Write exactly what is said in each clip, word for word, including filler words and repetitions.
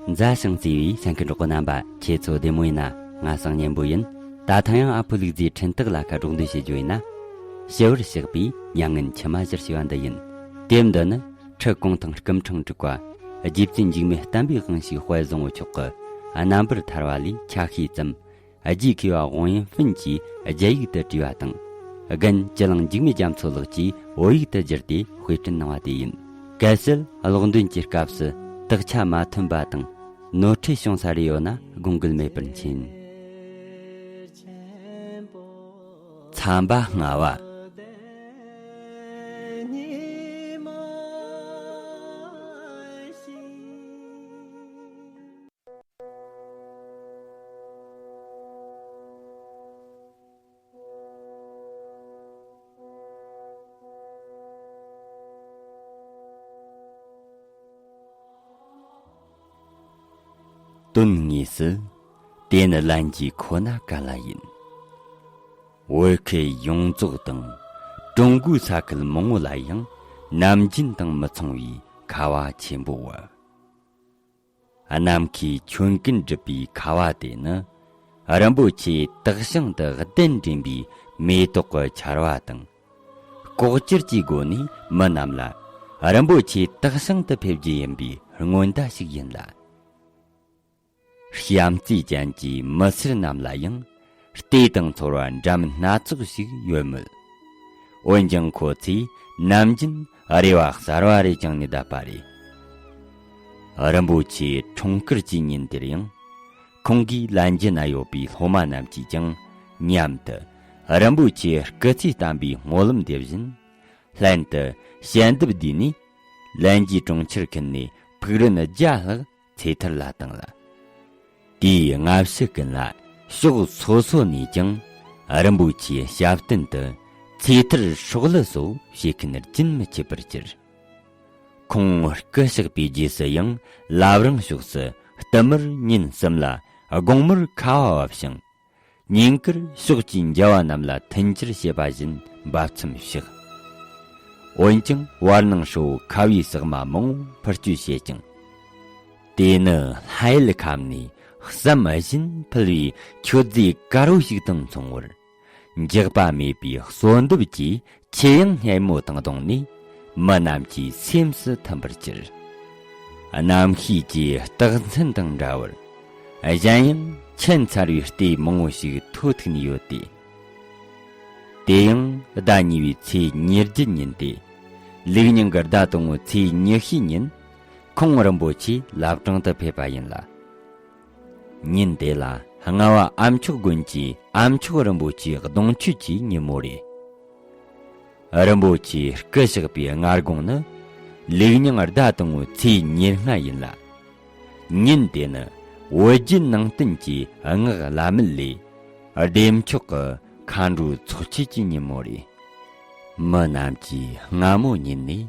མཛའ་ཞིང་བརྩེ་བའི་གསན་མཁན་གྲོགས་པོ་རྣམ་པ། ཁྱེད་ཚོ་བདེ་མོ་ཡིན་ན། ང་སང་ཉན་པོ་ཡིན། ད་ཐེངས་ཡང་ཨ་ཕོ་ལུག་རྫིའི་འཕྲིན་སྟེགས་ལ་ཁ་སྒྲོག་འདོན་བྱེད་རྒྱུ་ཡིན་ན། ཞི་བར་གཤེགས་པའི་མྱ་ངན་འཆི་མ་ཞུར་ཞེས་པ་འདི་ཡིན། དེབ་འདི་ནི་ཁྲི་གུང་ཐང་སྐུ་ཕྲེང་དྲུག་པ་རྗེ་བཙུན་འཇིགས་མེད་བསྟན་པའི་དབང་ཕྱུག་དཔལ་བཟང་པོ་མཆོག་གི་རྣམ་པར་ཐར་བ་ལས་ཆ་ཤས་ཙམ། རྗེ་མཁས་པ་ཝང་ཡིན་ཧྥིན་གྱིས་རྒྱ་ཡིག་ཏུ་བྲིས་པ་དང་། རྒན་སྤྱི་གླིང་འཇིགས་མེད་རྒྱ་མཚོ་ལགས་ཀྱིས་བོད་ཡིག་ཏུ་བསྒྱུར་ཏེ་དཔེ་སྐྲུན་གནང་བ་དེ་ཡིན། གལ་སྲིད་ཀློག་འདོན་གྱི་སྐབས་སུ་དག་ཆ་མ་ཐོན་པ་དང་ནོར་འཁྲུལ་བྱུང་ས་རེ་ཡོད་ན་དགོངས་འགལ་མེད་པར་མཁྱེན། མཚམས་པ་ལྔ་པ། དོན་དངོས་སུ་དེ་ནི་ལན་གྱི་ཁོ་ན་ག་ལ་ཡིན། བོད་ཁུལ་ཡོངས་རྫོགས་དང་ཀྲུང་གོའི་ས་ཁུལ་མང་བོ་ལ་ཡང་ནམ་རྒྱུན་དང་མི་མཚུངས་པའི་ཁ་བ་ཆེན་པོ་བབས། ནམ་མཁའི་ཁྱོན་ཀུན་སྒྲིབ་པའི་ཁ་བ་དེ་ནི་རིན་པོ་ཆེ་དག་ཞིང་དུ་གདན་འདྲེན་པའི་མེ་ཏོག་གི་ཆར་བ་དང་། ལྐོག་གྱུར་གྱི་སྒོ་ནས་མི་རྣམས་ལ་རིན་པོ་ཆེ་དག་ཞིང་དུ་ཕེབས་རྒྱུ་ཡིན་པའི་སྔོན་བརྡ་ཞིག་ཡིན་ལ། བྱམས་བརྩེ་ཅན་གྱི་མི་སེར་རྣམས་ལ་ཡང་བལྟས་དང་ཚོར་བ་འདྲ་མིན་སྣ་ཚོགས་ཤིག་ཡོད་མོད། འོན་ཀྱང་ཁོ་ཚོས་ནམ་རྒྱུན་རེ་བ་གསར་བ་རེ་བཅངས་ནས་བསྡད་པ་རེད། རིན་པོ་ཆེ་འཁྲུངས་སྐར་གྱི་ཉིན་དེར་ཡང་། ཁོང་གིས་ལན་གྱི་ན་ཡོད་པའི་སློབ་མ་རྣམས་ཀྱིས་ཀྱང་མཉམ་དུ་རིན་པོ་ཆེ་སྐུ་ཚེ་བརྟན་པའི་སྨོན་ལམ་འདེབས་བཞིན། ལྷན་དུ་ཞལ་འདེབས་བསྡུས་ནས་ལན་གྱི་གྲོང་ཁྱེར་ཁུལ་ནས་ཕུག་རོན་བརྒྱ་ལྷག་ཚེ་ཐར་ལ་བཏང་ལ། དེའི་སྔ་ཕྱི་ཀུན་ལ་ཕྱོགས་སོ་སོ་ནས་ཀྱང་རིན་པོ་ཆེའི་ཞབས་བརྟན་དུ་ཚེ་ཐར་སྲོག་བླུ་སོགས་བྱེད་མཁན་རྒྱུན་མི་ཆད་པར་གྱུར། ཁོང་སྐུ་གཤེགས་པའི་རྗེས་སུ་ཡང་བླ་བྲང་ཕྱོགས་སུ་བསྟུད་མར་ཉིན་གསུམ་ལ་དགོང་མོར་ཁ་བ་བབས་ཤིང་། ཉིན་དཀར་ཕྱོགས་ཀྱི་མཇལ་བ་རྣམས་ལ་མཐུན་འགྱུར་བྱེད་པ་བཞིན་འབབ་མཚམས་བཞག། འོན་ཀྱང་བར་སྣང་ཧྲིལ་བོ་ཁ་བའི་ཟེགས་མ་མང་བོ་འཕུར་སྐྱོད་བྱེད་ཅིང་། དེ་ནི་ལྷ་ཡུལ་ཁམས་ནས་བསམ་བཞིན་ཕུལ་བའི་མཆོད་རྫས་དཀར་བོ་ཞིག་དང་མཚུངས་པར། འགྱག་པ་མེད་པའི་གསོལ་འདེབས་ཀྱིས་ཆེས་ཡང་སྙན་མོ་དང་བསྡོངས་ནས་མི་རྣམས་ཀྱི་སེམས་སུ་ཐིམ་པར་གྱུར། རྣམ་ཤེས་ཀྱི་རྟགས་མཚན་དང་འདྲ་བར། གཞན་ཡང་ཁྱད་མཚར་བའི་ལྟས་མང་བོ་ཞིག་ཐོགས་ཐུག་ནས་ཡོད་དེ། དེ་ཡང་ཟླ་གཉིས་པའི་ཚེས་ཉེར་བརྒྱད་ཉིན་ཏེ། ལུགས་རྙིང་གི་ཟླ་དང་པོའི་ཚེས་ཉི་ཤུའི་ཉིན། ཁོང་རིན་པོ་ཆེ་བླ་བྲང་དུ་ཕེབས་པ་ཡིན་ལ། ཉིན་དེ་ལ་རྔ་བ་ཨ་མཆོག་དགོན་གྱི་ཨ་མཆོག་རིན་པོ་ཆེའི་གདུང་མཆོད་ཀྱི་ཉིན་མོ་རེད། རིན་པོ་ཆེ་སྐུ་གཤེགས་པའི་སྔ་དགོང་ནི་ལུགས་རྙིང་ཟླ་དང་པོའི་ཚེས་ཉེར་ལྔ་ཡིན་ལ། ཉིན་དེ་ནི་བོད་བརྒྱུད་ནང་བསྟན་གྱི་སྔགས་བླ་མེད་ལས་བདེ་མཆོག་གི་མཁའ་འགྲོའི་ཚོགས་མཆོད་ཀྱི་ཉིན་མོ་རེད། མི་རྣམས་ཀྱིས་སྔ་མོ་ཉིད་ནས་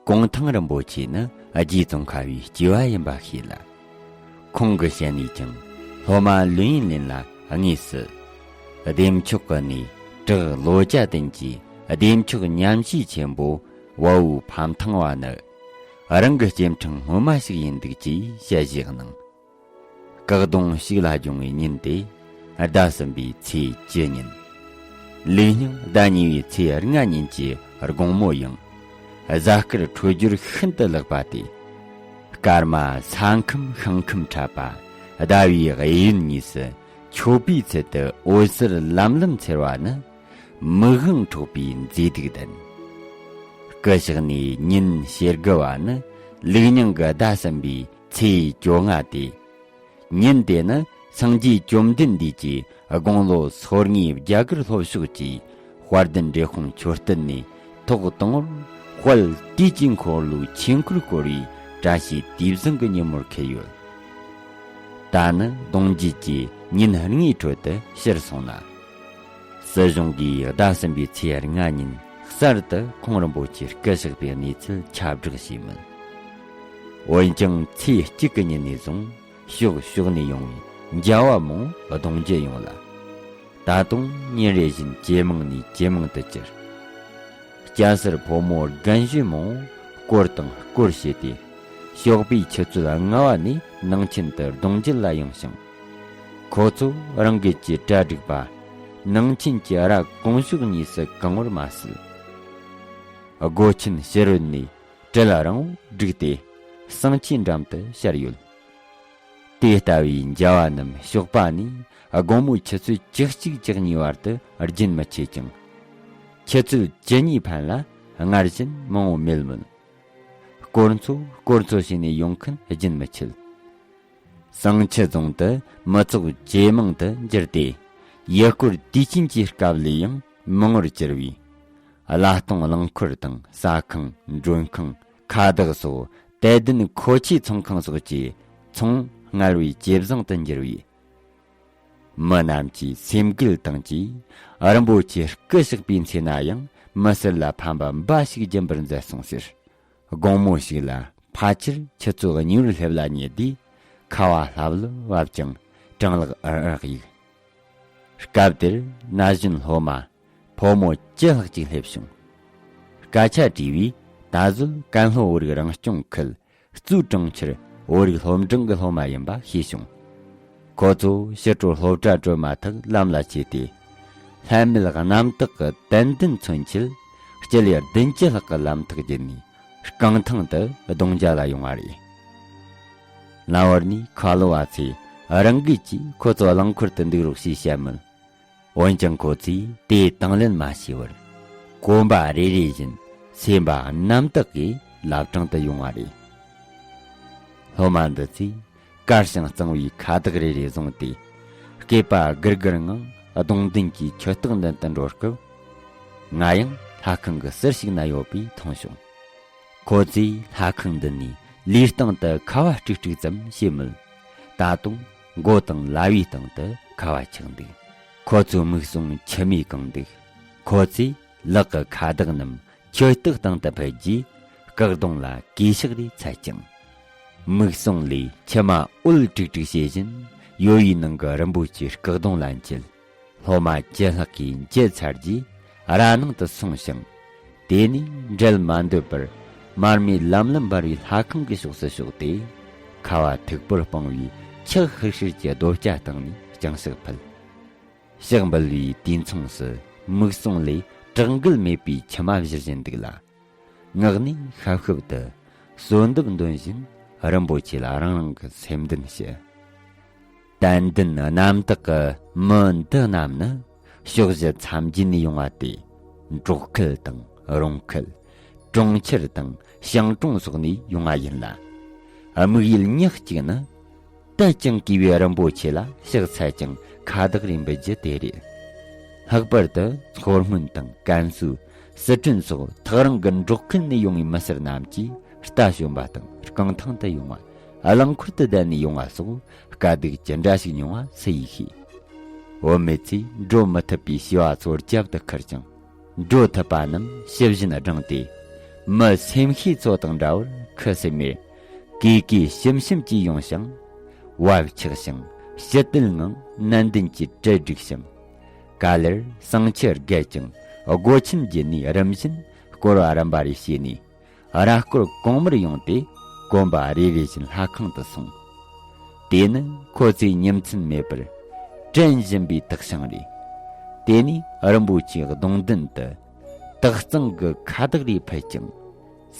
གུང་ཐང་རིན་པོ་ཆེ་ནི་རྗེ་ཙོང་ཁ་པའི་སྐྱེ་བ་ཡིན་པ་ཤེས་ལ། ཁོང་གི་ཞལ་ནས་ཀྱང་སློབ་མ་ལོན་ཡིན་ལིན་ལ་དངོས་སུ། བདེ་མཆོག་གི་གནས་བྲག་ལོ་བརྒྱ་ལྡན་གྱི་བདེ་མཆོག་ཉམས་བཞེས་ཆེན་པོ་བལ་པོའི་ཕམ་ཐང་བ་ནི་རང་གི་སྐྱེ་ཕྲེང་སྔོན་མ་ཞིག་ཡིན་འདུག་ཅེས་ཞལ་བཞེས་གནང་། སྐུ་གདུང་ཞིག་ལ་བྱུང་བའི་ཉིན་དེ་ཟླ་གསུམ་པའི་ཚེས་བཅུ་ཉིན། ལུགས་རྙིང་ཟླ་གཉིས་པའི་ཚེས་ལྔ་ཉིན་གྱི་དགོང་མོ་ཡང་གཟའ་སྐར་འཕྲོད་སྦྱོར་ཤིན་ཏུ་ལེགས་པ་སྟེ། སྐར་མ་ས་ཁམས་ཤིང་ཁམས་འཕྲད་པ། ཟླ་བའི་གཡས་གཡོན་གཉིས་སུ་མཆོད་པའི་ཚུལ་དུ་འོད་ཟེར་ལམ་ལམ་འཚེར་བ་ནི་མིག་དབང་འཕྲོག་པའི་མཛེས་སྡུག་ལྡན། སྐུ་གཤེགས་ནས་ཉིན་ཞེ་དགུ་བ་ནི་ལུགས་རྙིང་གི་ཟླ་གསུམ་པའི་ཚེས་བཅོ་ལྔ་སྟེ། ཉིན་དེ་ནི་སངས་རྒྱས་བཅོམ་ལྡན་འདས་ཀྱི་དགུང་ལོ་སོ་ལྔའི་རྒྱ་གར་ལྷོ་ཕྱོགས་ཀྱི་དཔལ་ལྡན་འབྲས་སྤུངས་མཆོད་རྟེན་ནས་ཐོག་དང་པོར་དཔལ་དུས་ཀྱི་འཁོར་ལོའི་ཆོས་འཁོར་བསྐོར་བའི་བཀྲ་ཤིས་དུས་བཟང་གི་ཉིན་མོར་འཁེལ་ཡོད། ད་ནི་གདུང་རྒྱུད་ཀྱི་ཉིན་ལྔའི་ཁྲོད་དུ་ཕྱིར་སོང་ན། སྲིད་གཞུང་གིས་ཟླ་གསུམ་པའི་ཚེས་ལྔ་ཉིན་གསར་དུ་ཁོང་རིན་པོ་ཆེ་སྐུ་གཤེགས་པའི་གནས་ཚུལ་ཁྱབ་བསྒྲགས་བྱས་མོད། འོན་ཀྱང་ཚེས་གཅིག་གི་ཉིན་ནས་བཟུང་ཕྱོགས་ཕྱོགས་ནས་ཡོང་བའི་མཇལ་བ་མང་པོ་གདུང་རྒྱུད་ཡོང་ལ། ད་དུང་ཉིན་རེ་བཞིན་ཇེ་མང་ནས་ཇེ་མང་དུ་གྱུར། སྐྱ་སེར་ཕོ་མོ་རྒན་གཞོན་མང་པོ་སྐོར་དང་སྐོར་བྱས་ཏེ། ཞོགས་པའི་ཆུ་ཚོད་ལྔ་བ་ནས་ནང་ཆེན་དུ་གདུང་རྒྱུད་ལ་ཡོང་ཞིང་། ཁོ་ཚོ་རང་འགུལ་གྱིས་གྲ་སྒྲིག་པ། ནང་ཆེན་གྱི་ར་གོང་ཞོགས་གཉིས་སུ་གང་བར་མ་སྲིད། སྒོ་ཆེན་ཕྱི་རོལ་ནས་གྲལ་རིང་བོ་བསྒྲིགས་ཏེ་གསང་ཆེན་འགྲམ་དུ་བཤར་ཡོད། དེ་ལྟ་བུའི་མཇལ་བ་རྣམས་ཞོགས་པ་ནས་དགོང་མོའི་ཆུ་ཚོད་བཅུ་གཅིག་བཅུ་གཉིས་བར་དུ་རྒྱུན་མི་ཆད་ཅིང་། ཆུ་ཚོད་བཅུ་གཉིས་ཕན་ལ་སྔར་བཞིན་མང་བོ་མེད་མོད། སྐོར་འཚོ་སྐོར་འཚོ་བྱས་ནས་ཡོང་མཁན་རྒྱུན་མི་ཆད། གསང་ཆུ་རྫོང་དུ་མི་ཚོགས་ཇེ་མང་དུ་འགྱུར་ཏེ། ཡུལ་སྐོར་དུས་ཆེན་གྱི་སྐབས་ལས་ཡང་མང་བར་གྱུར་བས། གླ་གཏོང་རླངས་འཁོར་དང་ཟ་ཁང་། མགྲོན་ཁང་། ཁ་བདག་སོགས་དད་ལྡན་མཁོ་ཆེའི་ཚོང་ཁང་སོགས་ཀྱི་ཚོང་སྔར་བས་ཇེ་བཟང་དུ་འགྱུར་བས། མི་རྣམས་ཀྱིས་སེམས་འགུལ་བཏང་རྗེས། རིན་པོ་ཆེ་སྐུ་གཤེགས་པའི་ཚེ་ན་ཡང་མི་སེར་ལ་ཕན་པ་འབའ་ཞིག་སྦྱིན་པར་མཛད་སོང་ཟེར། དགོང་མོ་ཞིག་ལ་ཕལ་ཆེར་ཆུ་ཚོད་གཉིས་པར་སླེབས་ལ་ཉེ་དུས། ཁ་བ་ལྷབ་ལྷུབ་བབས་ཀྱང་གྲང་ལྷགས་ཨར་ཨར་གཡུགས། སྐབས་དེར་ན་གཞོན་སློབ་མ་ཕོ་མོ་བཅུ་ལྷག་ཅིག་སླེབས་བྱུང་། སྐད་ཆ་དྲིས་པས། ད་གཟོད་ཀན་ལྷོ་བོད་རིགས་རང་སྐྱོང་ཁུལ་གཙོས་གྲོང་ཁྱེར་བོད་རིགས་སློབ་འབྲིང་གི་སློབ་མ་ཡིན་པ་ཤེས་བྱུང་། ཁོ་ཚོ་ཕྱི་དྲོ་སློབ་གྲྭ་གྲོལ་མ་ཐག་ལམ་ལ་ཆས་ཏེ། ལྷད་མེད་གནམ་དག་གི་ཏན་ཏན་མཚོན་ཆེད། སྤྱི་ལེ་བདུན་ཅུ་ལྷག་གི་ལམ་ཐག་བརྒྱུད་ནས་རྐང་ཐང་དུ་གདུང་རྒྱུད་ལ་ཡོང་བ་རེད། ལམ་བར་ནས་ཁ་ལོ་བ་ཚོས་རང་འགུལ་གྱིས་ཁོ་ཚོ་རླངས་འཁོར་དུ་འདུག་རོགས་ཞེས་བཤད་མོད། འོན་ཀྱང་ཁོ་ཚོས་དེ་དང་ལེན་མ་བྱས་པར། གོམ་པ་རེ་རེ་བཞིན་སེམས་པ་རྣམ་དག་གིས་བླ་བྲང་དུ་ཡོང་བ་རེད། སློབ་མ་འདི་ཚོས་དཀར་ཞིང་གཙང་བའི་ཁ་བཏགས་རེ་རེ་བཟུང་སྟེ། སྐེད་པ་སྒུར་སྒུར་ངང་གདུང་མདུན་གྱི་ཆུ་སྟག་མདུན་དུ་འགྲོ་སྐབས། ང་ཡང་ལྷ་ཁང་གི་ཟུར་ཞིག་ན་ཡོད་པས་མཐོང་བྱུང་། ཁོ་ཚོས་ལྷ་ཁང་འདི་ནས་ལུས་སྟེང་དུ་ཁ་བ་དཀྲུག་དཀྲུག་ཙམ་བྱས་མོད། ད་དུང་མགོ་དང་ལྭ་བའི་སྟེང་དུ་ཁ་བ་ཆགས་འདུག་ཁོ་ཚོའི་མིག་ཟུང་མཆི་མས་གང་འདུག་ཁོ་ཚོས་ལག་གི་ཁ་བཏགས་རྣམས་ཆུ་སྟག་སྟེང་དུ་ཕུད་རྗེས། སྐུ་གདུང་ལ་གུས་ཕྱག་རེ་འཚལ་ཅིང་། མིག་ཟུང་ལས་མཆི་མ་འོད་དཀྲུག་དཀྲུག་བྱེད་བཞིན། ཡོལ་བའི་ནང་གི་རིན་པོ་ཆེའི་སྐུ་གདུང་ལ་འཁྱིལ། སློབ་མ་བཅུ་ལྷག་གིས་འཁྱིལ་ཚར་རྗེས་ར་ནང་དུ་སོང་ཞིང་། དེ་ནས་འབྲལ་མ་འདོད་པར་མར་མེ་ལམ་ལམ་འབར་བའི་ལྷ་ཁང་གི་ཕྱོགས་སུ་ཕྱོགས་ཏེ། ཁ་བ་མཐུག་པོར་སྤུངས་པའི་ཁྱག་ཧྲིལ་ཧྲིལ་གྱི་རྡོ་སྐྱ་སྟེང་ནས་རྐྱང་ཕྱག་ཕུལ། ཕྱག་འབུལ་བའི་དུས་མཚུངས་སུ་མིག་ཟུང་ལས་གྲགས་འགུལ་མེད་པའི་མཆི་མ་བཞུར་བཞིན་འདུག་ལ། ངག་ནས་ཤབ་ཤུབ་ཏུ་གསོལ་འདེབས་འདོན་བཞིན་རིན་པོ་ཆེ་ལ་རང་རང་གི་སེམས་འདུན་ཞུ། དད་འདུན་རྣམ་དག་གི་མི་འདི་རྣམས་ནི་ཕྱོགས་བཞི་མཚམས་བརྒྱད་ནས་ཡོང་བ་སྟེ། འབྲོག་ཁུལ་དང་རོང་ཁུལ། གྲོང་ཁྱེར་དང་ཞིང་གྲོང་སོགས་ནས་ཡོང་བ་ཡིན་ལ། དམིགས་ཡུལ་ཉག་གཅིག་ནི། དད་ཅིང་གུས་པའི་རིན་པོ་ཆེ་ལ་ཕྱག་འཚལ་ཅིང་ཁ་བཏགས་རེ་འབུལ་རྒྱུ་དེ་རེད། ལྷག་པར་དུ་མཚོ་སྔོན་དང་ཀན་སུའུ། སི་ཁྲོན་སོགས་ཐག་རིང་གི་འབྲོག་ཁུལ་ནས་ཡོང་བའི་མི་སེར་རྣམས་ཀྱིས་རྟ་ཞོན་པ་དང་རྐང་ཐང་དུ་ཡོང་བ། རླངས་འཁོར་དུ་བསྡད་ནས་ཡོང་བ་སོགས་དཀའ་སྡུག་ཅི་འདྲ་ཞིག་མྱོང་བ་སུ་ཡིས་ཤེས། བུད་མེད་ཚོས་འགྲོ་མི་ཐུབ་པའི་བྱིས་པ་ཚོ་རྒྱབ་ཏུ་ཁུར་ཅིང་། འགྲོ་ཐུབ་པ་རྣམས་ཕྱི་བཞིན་བསྒྲེངས་ཏེ། མི་སེམས་ཤེས་ཚོ་དང་འདྲ་བར་ཁུ་སིམ་མེར། གུས་གུས་ཞུམ་ཞུམ་གྱིས་ཡོང་ཞིང་། བབ་ཆགས་ཤིང་ཕྱི་དུལ་ངང་ནན་ཏན་གྱིས་གྲལ་བསྒྲིགས་ཤིང་། ག་ལེར་གསང་ཆུ་བརྒལ་ཅིང་སྒོ་ཆེན་བརྒྱུད་ནས་རིམ་བཞིན་སྐོར་བ་རིམ་པ་རེ་བྱས་ནས། ར་སྐོར་གོང་མར་ཡོང་སྟེ་གོམ་པ་རེ་རེ་བཞིན་ལྷ་ཁང་དུ་སོང་། དེ་ནི་ཁོ་ཚོས་ཉིན་མཚན་མེད་པར་དྲན་བཞིན་པའི་དག་ཞིང་རེད། དེ་ནས་རིན་པོ་ཆེའི་གདུང་མདུན་དུ་དག་གཙང་གི་ཁ་བཏགས་རེ་ཕུལ་ཅིང་།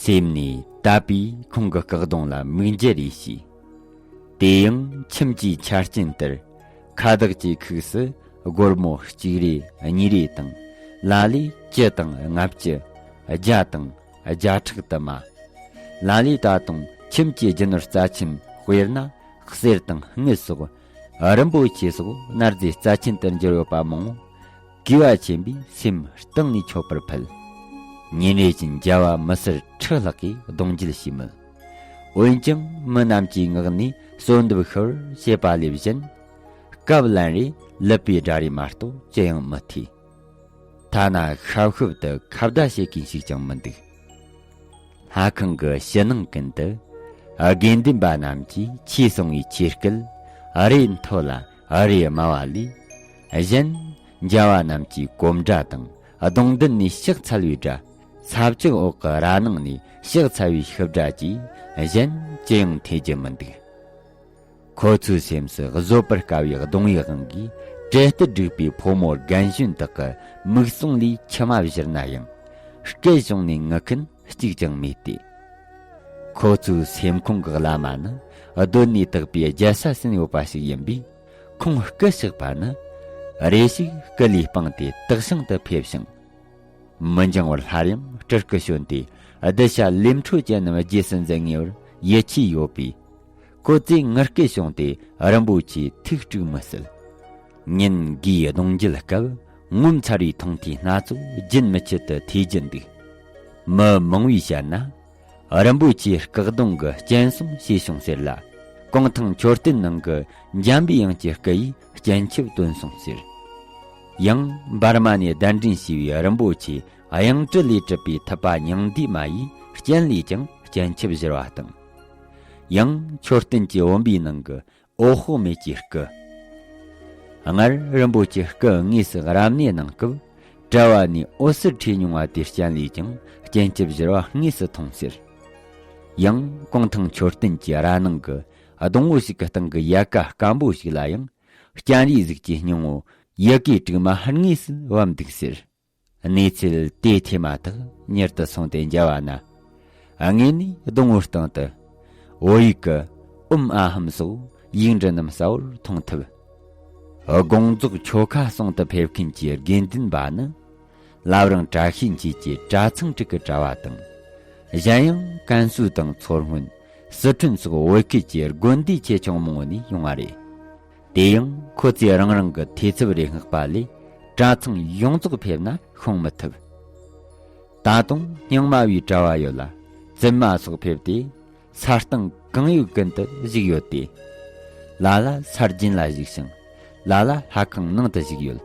སེམས་ནས་དད་པས་ཁོང་གི་སྐུ་གདུང་ལ་མིག་འབྱེད་རེ་བྱས། དེ་ཡང་ཁྱིམ་གྱི་ཆ་རྐྱེན་ལྟར་ཁ་བཏགས་ཀྱི་ཁུགས་སུ་སྒོར་མོ་གཅིག་རེ་གཉིས་རེ་དང་། ལ་ལས་བཅུ་དང་ལྔ་བཅུ། བརྒྱ་དང་བརྒྱ་ཕྲག་དུ་མ། ལ་ལས་ད་དུང་ཁྱིམ་གྱི་རྒྱུ་ནོར་རྩ་ཆེན་དཔེར་ན་གསེར་དང་དངུལ་སོགས་རིན་པོ་ཆེ་སོགས་གནའ་རྫས་རྩ་ཆེན་དུ་གྱུར་ཡོད་པ་མང་བོ། གུས་པ་ཆེན་པོས་སེམས་གཏིང་ནས་མཆོད་པར་ཕུལ། ཉིན་རེ་བཞིན་མཇལ་བ་མི་སེར་ཁྲི་ལྷག་གིས་གདུང་རྒྱུད་བྱས་མོད། འོན་ཀྱང་མི་རྣམས་ཀྱིས་ངག་ནས་གསོལ་འདེབས་ཤོར་བྱེད་པ་ལས་གཞན། སྐབས་ལན་རེ་ལུད་པའི་སྒྲ་རེ་མ་གཏོགས་ཅི་ཡང་མི་ཐོས། ཐ་ན་ཤབ་ཤུབ་ཏུ་ཁ་བརྡ་བྱེད་མཁན་ཞིག་ཀྱང་མི་འདུག་ལྷ་ཁང་གི་ཕྱི་ནང་ཀུན་ཏུ་དགེ་འདུན་པ་རྣམས་ཀྱིས་ཆོས་གསུང་བའི་ཆོས་སྐད་རེ་མཐོ་ལ་རེ་དམའ་བ་ལས་གཞན། མཇལ་བ་རྣམས་ཀྱིས་གོམ་སྒྲ་དང་གདུང་མདུན་ནས་ཕྱག་འཚལ་བའི་སྒྲ། ཚ་བྱི་འོག་གི་ར་ནང་ནས་ཕྱག་འཚལ་བའི་ཤི་སྒྲ་གྱིས་གཞན་ཅི་ཡང་ཐོས་རྒྱུ་མི་འདུག། ཁོ་ཚོའི་སེམས་སུ་བཟོད་པར་དཀའ་བའི་གདུང་བའི་དབང་གིས་བྲེལ་དུ་བསྒྲིགས་པའི་ཕོ་མོ་རྒན་གཞོན་དག་གི་མིག་ཟུང་ལས་མཆི་མ་བཞུར་ན་ཡང་། སྐད་བྱུང་ནས་ངུ་མཁན་གཅིག་ཀྱང་མེད་དེ། ཁོ་ཚོའི་སེམས་ཁོང་གི་བླ་མ་ནི་གདོད་ནས་དག་པའི་རྒྱལ་ས་ཟིན་ཡོད་པ་ཞིག་ཡིན་པས། ཁོང་སྐུ་གཤེགས་པ་ནི་རེ་ཞིག་སྐུ་ལུས་སྤངས་ཏེ་དག་ཞིང་དུ་ཕེབས་ཤིང་། མི་འགྱང་བར་སླར་ཡང་སྤྲུལ་སྐུ་བྱོན་ཏེ་གདུལ་བྱ་ལས་འཕྲོ་ཅན་རྣམས་རྗེས་སུ་འཛིན་ངེས་པར་ཡིད་ཆེས་ཡོད་པས། ཁོ་ཚོས་ངུ་སྐད་བྱུང་སྟེ་རིན་པོ་ཆེའི་ཐུགས་དཀྲུགས་མི་སྲིད། ཉིན་འགའི་གདུང་རྒྱུད་སྐབས་ངོ་མཚར་བའི་མཐོང་ཐོས་སྣ་ཚོགས་རྒྱུན་མི་ཆད་དུ་ཐོས་རྒྱུ་འདུག། མི་མང་བས་བཤད་ན། རིན་པོ་ཆེའི་སྐུ་གདུང་གི་སྤྱན་ཟུང་ཕྱེས་བྱུང་ཟེར་ལ། གུང་ཐང་མཆོད་རྟེན་ནང་གི་འཇམ་པའི་དབྱངས་ཀྱི་སྐུ་ཡིས་སྤྱན་ཆབ་བཏོན་སོང་ཟེར། ཡང་འབར་མ་ནས་གདན་འདྲེན་བྱས་པའི་རིན་པོ་ཆེ་གཡང་ཀྲི་ལས་གྲུབ་པའི་ཐུབ་པ་མྱང་འདས་མ་ཡི་སྤྱན་ལས་ཀྱང་སྤྱན་ཆབ་བཞུར་བ་དང་། ཡང་མཆོད་རྟེན་གྱི་བུམ་པའི་ནང་གི་འོད་དཔག་མེད་ཀྱི་སྐུ། སྔར་རིན་པོ་ཆེ་སྐུ་དངོས་སུ་རབ་གནས་གནང་སྐབས་གྲྭ་བ་ནས་འོད་ཟེར་འཕྲོས་མྱོང་བ་དེའི་སྤྱན་ལས་ཀྱང་སྤྱན་ཆབ་བཞུར་བ་དངོས་སུ་མཐོང་ཟེར། ཡང་གུང་ཐང་མཆོད་རྟེན་གྱི་ར་ནང་གི་སྡོང་བོ་ཞིག་གི་སྟེང་གི་ཡལ་ག་སྐམ་པོ་ཞིག་ལ་ཡང་སྤྱན་རས་གཟིགས་ཀྱི་སྙིང་པོ་ཡི་གེ་དྲུག་མ་དངོས་སུ་བབས་འདུག་ཟེར། གནས་ཚུལ་དེ་ཐོས་མ་ཐག་མྱུར་དུ་སོང་སྟེ་མཇལ་བ་ན། དངོས་ནས་སྡོང་བོའི་སྟེང་དུ་བོད་ཡིག་གི་ཨུམ་ཨ་ཧམ་སོགས་ཡིག་འབྲུ་རྣམས་གསལ་བོར་མཐོང་ཐུབ། དགོངས་རྫོགས་ཆོ་ག་གསུང་དུ་ཕེབས་མཁན་གྱི་དགེ་འདུན་པ་ནི། བླ་བྲང་བཀྲ་ཤིས་འཁྱིལ་གྱི་གྲྭ་ཚང་དྲུག་གི་གྲྭ་བ་དང་། གཞན་ཡང་ཀན་སུའུ་དང་མཚོ་སྔོན། སི་ཁྲོན་སོགས་བོད་ཁུལ་གྱི་དགོན་སྡེ་ཆེ་ཆུང་མང་བོ་ནས་ཡོང་བ་རེད། དེ་ཡང་ཁོ་ཚོས་རང་རང་གི་ཐེ་ཚབ་རེ་བསྔགས་པ་ལས་གྲྭ་ཚང་ཡོངས་རྫོགས་ཕེབས་ན་ཤོང་མི་ཐུབ། ད་དུང་རྙིང་མ་བའི་གྲྭ་བ་ཡོད་ལ། བཙུན་མ་སོགས་ཕེབས་ཏེ་ས་སྟེང་གང་ཡོད་ཀུན་ཏུ་བཞུགས་ཡོད་དེ། ལ་ལ་ས་རྒྱུན་ལ་བཞུགས་ཤིང་། ལ་ལ་ལྷ་ཁང་ནང་དུ་བཞུགས་ཡོད།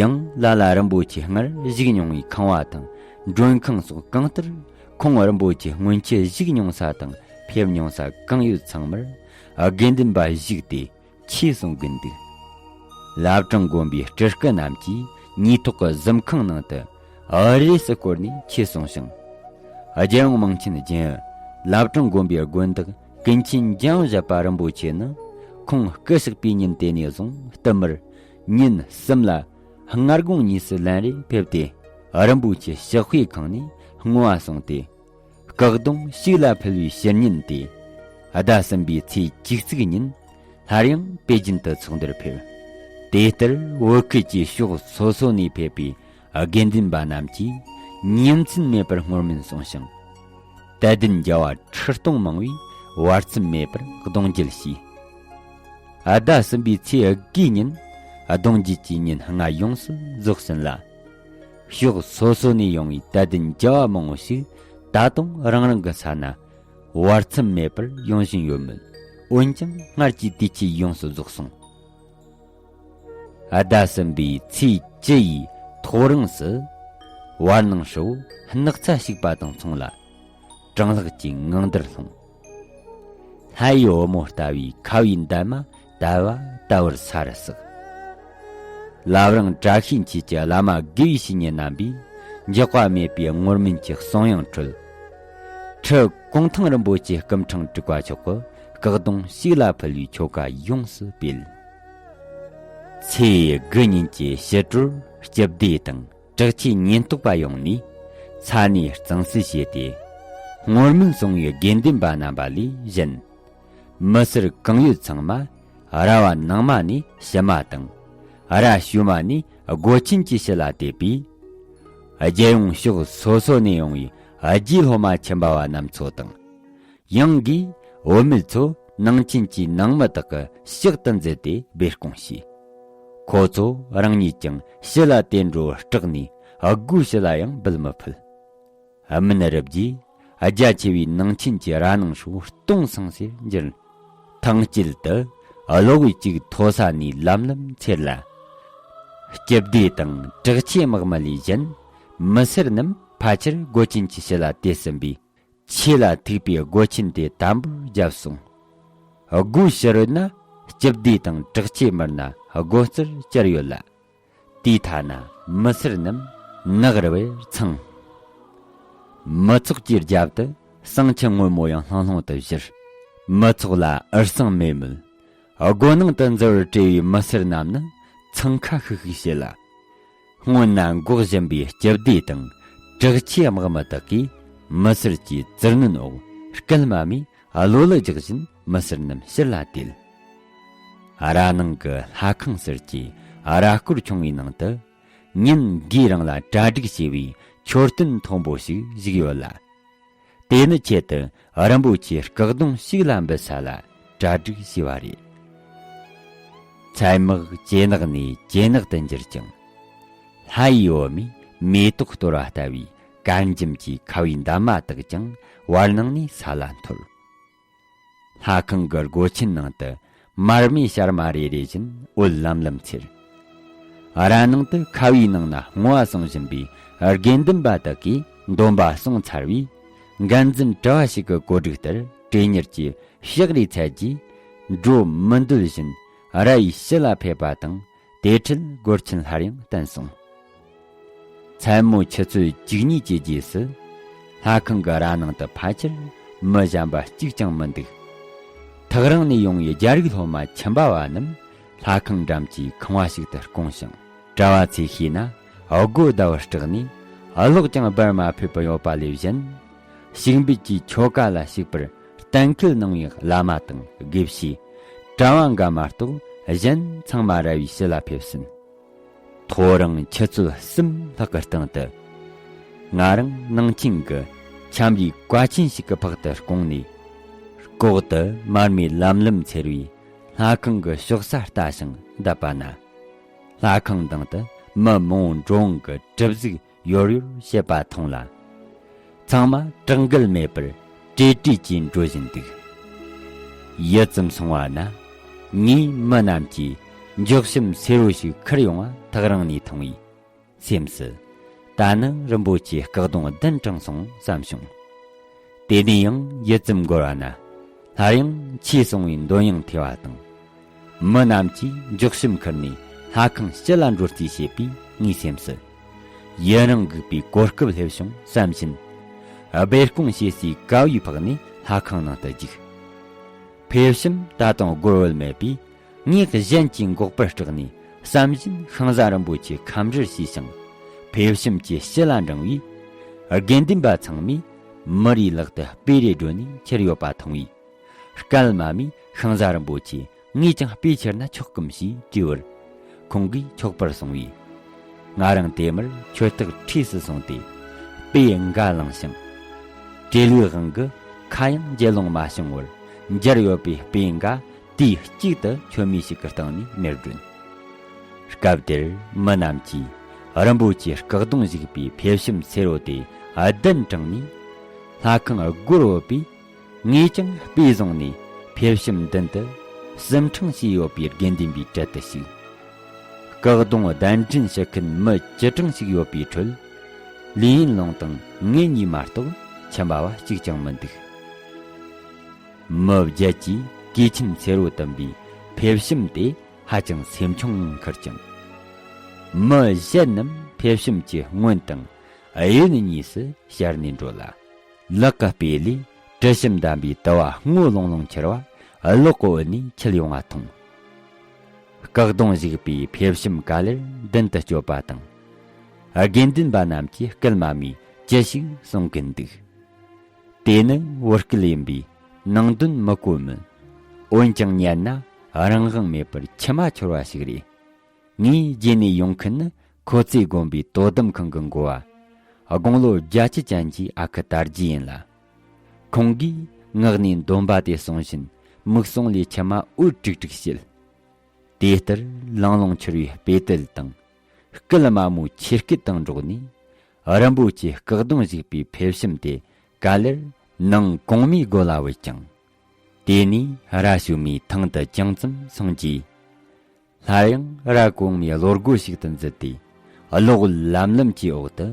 ཡང་ལ་ལ་རིན་པོ་ཆེ་སྔར་བཞུགས་མྱོང་བའི་ཁང་བ་དང་མགྲོན་ཁང་སོགས་གང་ལྟར་ཁོང་རིན་པོ་ཆེ་སྔོན་ཆད་བཞུགས་མྱོང་ས་དང་ཕེབས་མྱོང་ས་གང་ཡོད་ཚང་མར་དགེ་འདུན་པ་བཞུགས་ཏེ་ཆོས་གསུང་གིན་འདུག། བླ་བྲང་དགོན་པའི་སྤྲུལ་སྐུ་རྣམས་ཀྱིས་ཉེན་ཐོག་གི་གཟིམ་ཁང་ནང་དུ་རེས་སུ་བསྐོར་ནས་ཆོས་གསུངས་ཤིང་། རྒྱལ་ཡོངས་མིང་ཆེན་རྒྱུན་བླ་བྲང་དགོན་པའི་དགོན་བདག་ཀུན་མཁྱེན་འཇམ་དབྱངས་བཞད་པ་རིན་པོ་ཆེ་ནི་ཁོང་སྐུ་གཤེགས་པའི་ཉིན་དེ་ནས་བཟུང་བསྟུད་མར་ཉིན་གསུམ་ལ་སྔ་དགོང་གཉིས་སུ་ལན་རེ་ཕེབས་ཏེ་རིན་པོ་ཆེ་ཞག་དཔེ་ཁང་ནས་བསྔོ་བ་གསུངས་ཏེ། སྐུ་གདུང་ཞིག་ལ་ཕུལ་བའི་ཕྱིར་ཉིན་ཏེ། ཟླ་གསུམ་པའི་ཚེས་བཅུ་གཅིག་ཉིན་སླར་ཡང་པེ་ཅིན་དུ་ཚོགས་འདུར་ཕེབས། དེ་ལྟར་བོད་ཁུལ་གྱི་ཕྱོགས་སོ་སོ་ནས་ཕེབས་པའི་དགེ་འདུན་པ་རྣམས་ཀྱིས་ཉིན་མཚན་མེད་པར་བསྔོ་སྨོན་གསུངས་ཤིང་། དད་ལྡན་རྒྱལ་བ་ཁྲི་སྟོང་མང་བས་བར་མཚམས་མེད་པར་གདུང་རྒྱུད་བྱས། ཟླ་གསུམ་པའི་ཚེས་དགུའི་ཉིན་གདུང་རྒྱུད་ཀྱི་ཉིན་ལྔ་ཡོངས་སུ་རྫོགས་ཟིན་ལ། ཕྱོགས་སོ་སོ་ནས་ཡོང་བའི་དད་ལྡན་རྒྱལ་བ་མང་བོ་ཞིག་ད་དུང་རང་རང་གི་ས་ན་བར་མཚམས་མེད་པར་ཡོང་བཞིན་ཡོད་མོད། འོན་ཀྱང་སྔར་གྱི་དུས་ཆེན་ཡོངས་སུ་རྫོགས་སོང་། ཟླ་གསུམ་པའི་ཚེས་བཅུ་ཡི་ཐོ་རངས་སུ་བར་སྣང་ཧྲིལ་བོ་སྣག་ཚ་ཞིག་པ་དང་མཚུངས་ལ། གྲང་ལྷགས་ཀྱི་ངང་འདར་ལྷུང་། ལྷའི་བུ་མོ་ལྟ་བུའི་ཁ་བའི་འདབ་མ་དལ་བ་དལ་བུར་ས་རུ་ཟགས། བླ་བྲང་བཀྲ་ཤིས་འཁྱིལ་གྱི་བླ་མ་དགེ་བའི་བཤེས་གཉེན་རྣམ་པས་འགྱག་པ་མེད་པའི་བསྔོ་སྨོན་གྱི་གསུང་དབྱངས་ཁྲོད། ཁྲི་གུང་ཐང་རིན་པོ་ཆེ་སྐུ་ཕྲེང་དྲུག་པ་མཆོག་གི་སྐུ་གདུང་ཞིག་ལ་ཕུལ་བའི་ཆོ་ག་ཡོངས་སུ་སྤེལ། ཚེས་དགུ་ཉིན་གྱི་ཕྱི་དྲོར་སྐྱིད་བདེ་དང་། དྲག་ཆས་ཉེན་རྟོག་པ་ཡོང་ནས་ས་གནས་གཙང་སེལ་བྱས་ཏེ། བསྔོ་སྨོན་གསུང་བའི་དགེ་འདུན་པ་རྣམ་པ་ལས་གཞན། མི་སེར་གང་ཡོད་ཚང་མ་ར་བ་ནང་མ་ནས་ཕྱི་མ་དང་། ར་ཞོལ་མ་ནས་སྒོ་ཆེན་གྱི་ཕྱི་ལ་བལྟས་པས། རྒྱལ་ཡོངས་ཕྱོགས་སོ་སོ་ནས་ཡོང་བའི་རྗེ་སློབ་མ་ཁྱིམ་པ་བ་རྣམས་ཚོ་དང་། ཡང་གིས་བུད་མེད་ཚོ་ནང་ཆེན་གྱི་ནང་མི་དག་གི་ཕྱག་ཏུ་མཛད་དེ་སྦས་སྐུང་བྱས། ཁོ་ཚོ་རང་ཉིད་ཀྱང་ཕྱི་ལ་དེ་འགྲོ་སྐྲག་ནས་སྒོའི་ཕྱི་ལ་ཡང་འབུད་མི་ཕོད། སྨིན་རབས་རྗེས་རྒྱ་ཆེ་བའི་ནང་ཆེན་གྱི་ར་ནང་ཧྲིལ་བོ་སྟོང་སངས་སེ་གྱུར། ཐང་དཀྱིལ་དུ་གློག་འོད་ཅིག་མཐོ་ས་ནས་ལམ་ལམ་འཚེར་ལ། སྐྱིད་བདེ་དང་དྲག་ཆས་དམག་མི་ལས་གཞན་མི་སེར་རྣམས་ཕལ་ཆེར་སྒོ་ཆེན་གྱི་ཕྱི་ལ་དེད་ཟིན་པས། ཆོས་ལ་ཐུག་པའི་སྒོ་ཆེན་དེ་དམ་པོར་བརྒྱབ་སོང་། སྒོའི་ཕྱི་རོལ་ན་སྐྱིད་བདེ་དང་དྲག་ཆས་མི་སྣ་སྒོ་རྩར་བཅར་ཡོད་ལ། དེའི་མཐའ་ན་མི་སེར་རྣམས་ནག་རི་བར་འཚང་། མི་ཚོགས་ཀྱི་རྒྱབ་ཏུ་ཟངས་ཆུ་སྔོན་མོ་ཡང་ལྷང་ལྷོང་དུ་བཞུར། མི་ཚོགས་ལ་འུར་ཟིང་མེད་མོད། སྒོ་ནང་དུ་འཛུལ་བར་བྲེལ་བའི་མི་སེར་རྣམས་ནི་འཚང་ཁ་ཤིག་ཤིག་བྱེད་ལ། སྔོན་ན་འགོག་བཞིན་པའི་སྐྱིད་བདེ་དང་དྲག་ཆས་དམག་མི་དག་གིས་མི་སེར་གྱི་བཙིར་གནོན་འོག་སྐུལ་མ་མིས་གློ་ལུ་རྒྱག་བཞིན་མི་སེར་རྣམས་ཕྱིར་ལ་དེད། ར་ནང་གི་ལྷ་ཁང་ཟུར་གྱི་ར་སྐོར་ཆུང་བའི་ནང་དུ་ཉིན་འགའི་རིང་ལ་གྲ་སྒྲིག་བྱས་པའི་མཆོད་རྟེན་མཐོན་པོ་ཞིག་བཞུགས་ཡོད་ལ། དེ་ནི་ཆེད་དུ་རིན་པོ་ཆེ་སྐུ་གདུང་ཞིག་ལ་འབུལ་ས་ལ་གྲ་སྒྲིག་བྱས་པ་རེད། ཚལ་དམག་ཇེ་ནག་ནས་ཇེ་ནག་ཏུ་འགྱུར་ཅིང་། ལྷ་ཡི་འོད་མས་མེ་ཏོག་གཏོར་བ་ལྟ་བུའི་དཀར་འཇམ་གྱི་ཁ་བའི་འདབ་མ་དག་ཀྱང་བར་སྣང་ནས་ས་ལ་འཐོར། ལྷ་ཁང་གི་སྒོ་ཆེན་ནང་དུ་མར་མེ་ཤར་མ་རེ་རེ་བཞིན་འོད་ལམ་ལམ་འཚེར། ར་ནང་དུ་ཁ་བའི་ནང་ན་བསྔོ་བ་གསུང་བཞིན་པའི་དགེ་འདུན་པ་དག་གིས་འདོན་པ་གསུང་ཚར་བས། འགན་འཛིན་གྲྭ་བ་ཞིག་གི་གོ་སྒྲིག་ལྟར་གྲོས་གཉེར་གྱི་ཕྱག་རེས་ཚད་ཀྱིས་འགྲོ་མི་འདོད་བཞིན་ར་ཡི་ཕྱི་ལ་ཕེབས་པ་དང་། དེ་འཕྲལ་སྒོར་ཆེན་སླར་ཡང་བསྟན་སོང་། མཚན་མོ་ཆུ་ཚོད་བཅུ་གཉིས་ཀྱི་རྗེས་སུ། ལྷ་ཁང་གི་ར་ནང་དུ་ཕལ་ཆེར་མི་གཞན་པ་གཅིག་ཀྱང་མི་འདུག། ཐག་རིང་ནས་ཡོང་བའི་རྒྱ་རིགས་སློབ་མ་ཁྱིམ་པ་བ་རྣམས་ལྷ་ཁང་འགྲམ་གྱི་ཁང་བ་ཞིག་ཏུ་སྐུང་ཞིང་། གྲྭ་བ་ཚོས་ཤེས་ན། སྒོ་ཟླ་བར་སྐྲག་ནས་གློག་ཀྱང་སྦར་མ་ཕོད་པར་ཡོད་པ་ལས་གཞན། ཞིག་འབུད་ཀྱི་ཆོ་ག་ལ་ཞུགས་པར་གཏན་འཁེལ་གནང་བའི་བླ་མ་དང་དགེ་བཤེས། གྲྭ་བ་འགའ་མ་གཏོགས་གཞན་ཚང་མ་ར་བའི་ཕྱི་ལ་ཕེབས་ཟིན། ཐོ་རངས་ཆུ་ཚོད་གསུམ་ལྷག་གི་སྟེང་དུ། ང་རང་ནང་ཆེན་གྱི་ཁྱམས་རིགས་བཀའ་ཆེན་ཞིག་གི་ཕག་ཏུ་སྐུང་ནས། ལྐོག་ཏུ་མར་མེ་ལམ་ལམ་འཚེར་བའི་ལྷ་ཁང་གི་ཕྱོགས་ས་ལྟ་ཞིང་བསྡད་པ་ན། ལྷ་ཁང་ནང་དུ་མི་མང་བོ་འགྲོ་འོང་གི་གྲིབ་གཟུགས་ཡོར་ཡོར་བྱེད་པ་མཐོང་ལ། ཚང་མ་དྲག་འགུལ་མེད་པར་བྲེལ་བྲེལ་གྱིས་འགྲོ་བཞིན་འདུག། ཡུད་ཙམ་སོང་བ་ན། ངའི་མི་རྣམས་ཀྱིས་མགྱོགས་ཤིམ་སེར་བོ་ཞིག་ཁུར་ཡོང་བ་ཐག་རིང་ནས་མཐོང་བས། སེམས་སུ། ད་ནི་རིན་པོ་ཆེའི་སྐུ་གདུང་གདན་དྲངས་སོང་བསམ་བྱུང་། དེ་ནས་ཡང་ཡུད་ཙམ་འགོར་བ་ན། སླར་ཡང་ཆོས་གསུང་བའི་འདོན་དབྱངས་ཐོས་པ་དང་། མི་རྣམས་ཀྱིས་མགྱོགས་ཤིམ་ཁུར་ནས་ལྷ་ཁང་ཕྱི་ལ་འགྲོ་རྩིས་བྱེད་པས་ངའི་སེམས་སུ། ཡུན་རིང་སྒུག་པའི་གོ་སྐབས་སླེབས་བྱུང་བསམ་བཞིན། སྦས་སྐུང་བྱེད་སའི་ཀ་བའི་ཕག་ནས་ལྷ་ཁང་ནང་དུ་རྒྱུགས། ཕེབས་ཤིམ་ད་དུང་སྒོར་བུད་མེད་པས། ངས་གཞན་གྱི་འགོག་པར་སྐྲག་ནས་བསམ་བཞིན་ཤིང་བཟའ་རིན་པོ་ཆེ་ཁམས་རིར་ཕྱིས་ཤིང་། ཕེབས་ཤིམ་གྱི་ཕྱི་ལ་འབྲངས་པས། དགེ་འདུན་པ་ཚང་མས་མི་རེའི་ལག་ཏུ་སྤོས་རེ་སྒྲོན་ནས་ཁྱེར་ཡོད་པ་མཐོང་བས། སྐལ་མ་མས་ཤིང་བཟའ་རིན་པོ་ཆེ་ངས་ཀྱང་སྤོས་ཁྱེར་ན་ཆོག་གམ་ཞེས་དྲིས་པར། ཁོང་གིས་ཆོག་པར་གསུངས་པས། ང་རང་དེ་མུར་ཆོས་ཐག་འཁྲིས་སུ་སོང་སྟེ། སྤོས་འགའ་བླངས་ཤིང་། བྲེལ་བའི་དབང་གིས་ཁ་ཡང་འཇལ་ལོང་མ་བྱུང་བར། འབྱར་ཡོད་པའི་སྤོས་འགའ་དུས་གཅིག་ཏུ་མཆོད་མེ་ཞིག་གི་སྟེང་ནས་མེར་བསྒྲོན། སྐབས་དེར་མི་རྣམས་ཀྱིས་རིན་པོ་ཆེའི་སྐུ་གདུང་བཞུགས་པའི་ཕེབས་ཤིམ་སེར་བོ་དེ་གདན་དྲངས་ནས། ལྷ་ཁང་སྒོར་བུད་པས། ངས་ཀྱང་སྤོས་བཟུང་ནས་ཕེབས་ཤིམ་མདུན་དུ་གསུམ་འཕྲེང་བྱས་ཡོད་པའི་དགེ་འདུན་པའི་གྲལ་དུ་ཞུགས། སྐུ་གདུང་གདན་འདྲེན་བྱེད་མཁན་མི་བཅུ་གྲངས་ཤིག་ཡོད་པའི་ཁྲོད། ལི་ཡིན་ལུང་དང་ངེད་གཉིས་མ་གཏོགས་ཁྱིམ་པ་བ་གཅིག་ཀྱང་མི་འདུག། མི་བརྒྱད་ཀྱིས་གོས་ཆེན་སེར་བོ་བཏུམས་པའི་ཕེབས་ཤིམ་དེ་ཧ་ཅང་སེམས་ཆུང་ངང་ཁུར་ཅིང་། མི་གཞན་རྣམས་ཕེབས་ཤིམ་གྱི་སྔོན་དང་གཡོན་གཉིས་སུ་ཤར་ནས་འགྲོ་ལ། ལག་གི་སྤོས་ལས་དྲི་ཞིམ་ལྡན་པའི་དུ་བ་སྔོ་ལོང་ལོང་འཁྱིལ་བ་གློག་གི་འོད་ནས་འཁྱིལ་ཡོང་བ་མཐོང་། སྐུ་གདུང་བཞུགས་པའི་ཕེབས་ཤིམ་ག་ལེར་མདུན་དུ་བསྐྱོད་པ་དང་། དགེ་འདུན་པ་རྣམས་ཀྱིས་སྐུལ་མ་མིས་ཅི་ཞིག་གསུང་གིན་འདུག། དེ་ནི་བོད་སྐད་ཡིན་པས་ནང་དོན་མི་གོ་མོད། འོན་ཀྱང་ཉན་ན་རང་དབང་མེད་པར་མཆི་མ་འཆོར་བ་ཞིག་རེད། ངས་རྗེས་ནས་ཡོང་མཁན་ནི་ཁོ་ཚོའི་དགོན་པའི་དོ་དམ་ཁང་གི་འགོ་བ། དགུང་ལོ་བརྒྱད་ཅུ་ཅན་གྱི་ཨ་ཁུ་དར་རྒྱས་ཡིན་ལ། ཁོང་གིས་ངག་ནས་འདོན་པ་དེ་གསུང་བཞིན་མིག་ཟུང་ལས་མཆི་མ་འོད་དཀྲུག་དཀྲུག་བྱེད། དེ་ལྟར་ལང་ལོང་འཁྱོར་བའི་སྤོས་དལ་དང་། སྐུལ་མ་མོའི་ཆེ་སྐད་དང་འགྲོགས་ནས། རིན་པོ་ཆེའི་སྐུ་གདུང་བཞུགས་པའི་ཕེབས་ཤིམ་དེ་ག་ལེར་ནང་གོང་མའི་སྒོ་ལ་བུད་ཅིང་། དེ་ནས་ར་ཞོལ་མའི་ཐང་དུ་ཅུང་ཙམ་སོང་རྗེས། སླར་ཡང་ར་གོང་མའི་གློ་སྒོ་ཞིག་ཏུ་འཛུལ་ཏེ། གློག་ལམ་ལམ་གྱི་འོག་ཏུ་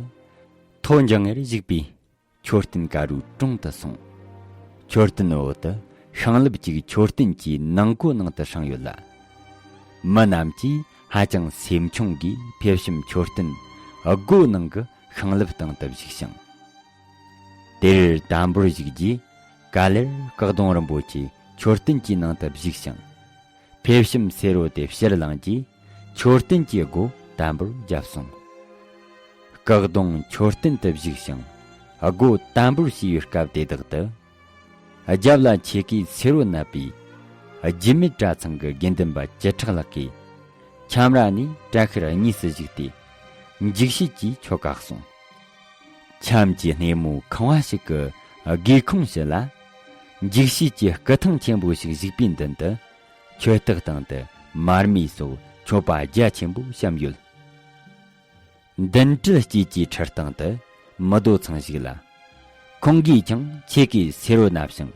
ཐོ་འགྱིང་ངེར་བཞུགས་པའི་མཆོད་རྟེན་དཀར་རུའི་དྲུང་དུ་སོང་། མཆོད་རྟེན་འོག་ཏུ་ཤིང་ལེབ་ཅིག་མཆོད་རྟེན་གྱི་ནང་སྒོ་ནང་དུ་བསྲིངས་ཡོད་ལ། མི་རྣམས་ཀྱིས་ཧ་ཅང་སེམས་ཆུང་གིས་ཕེབས་ཤིམ་མཆོད་རྟེན་སྒོ་ནང་གི་ཤིང་ལེབ་སྟེང་དུ་བཞུགས་ཤིང་། དེར་དམ་པོར་བཞུགས་རྗེས། ག་ལེར་སྐུ་གདུང་རིན་པོ་ཆེ་མཆོད་རྟེན་གྱི་ནང་དུ་བཞུགས་ཤིང་། ཕེབས་བྱམས་སེར་བོ་དེ་ཕྱིར་བླངས་རྗེས། མཆོད་རྟེན་གྱི་སྒོ་དམ་པོར་བརྒྱབ་སོང་། སྐུ་གདུང་མཆོད་རྟེན་དུ་བཞུགས་ཤིང་། སྒོ་དམ་པོར་ཕྱེ་བའི་སྐབས་དེ་དག་ཏུ། རྒྱབ་ལ་ཆས་གོས་སེར་བོ་མནབས་པའི། རྒྱུད་སྨད་གྲྭ་ཚང་གི་དགེ་འདུན་པ་བཅུ་ཕྲག་ལྷག་གིས། ཁྱམས་ར་ནས་གྲྭ་ཤག་གཉིས་སུ་བཞུགས་ཏེ། འཇིགས་བྱེད་ཀྱིས་ཆོ་ག་གསུངས། ཁྱམས་ཀྱི་སྣེ་མོ་ཁང་བ་ཞིག་གི་སྒེའུ་ཁུང་ཞིག་ལ། འཇིགས་བྱེད་ཀྱི་སྐུ་ཐང་ཆེན་པོ་ཞིག་བཞུགས་པའི་མདུན་དུ། མཆོད་རྟེན་སྟེང་དུ་མར་མེ་སོགས་མཆོད་པ་རྒྱ་ཆེན་པོ་བཤམས་ཡོད། མདུན་དྲིལ་དཀྱིལ་གྱི་ཁྲིར་སྟེང་དུ་མི་རྡོ་ཚང་ཞིག་ལ། ཁོང་གིས་ཀྱང་ཆས་གོས་སེར་བོ་མནབས་ཤིང་།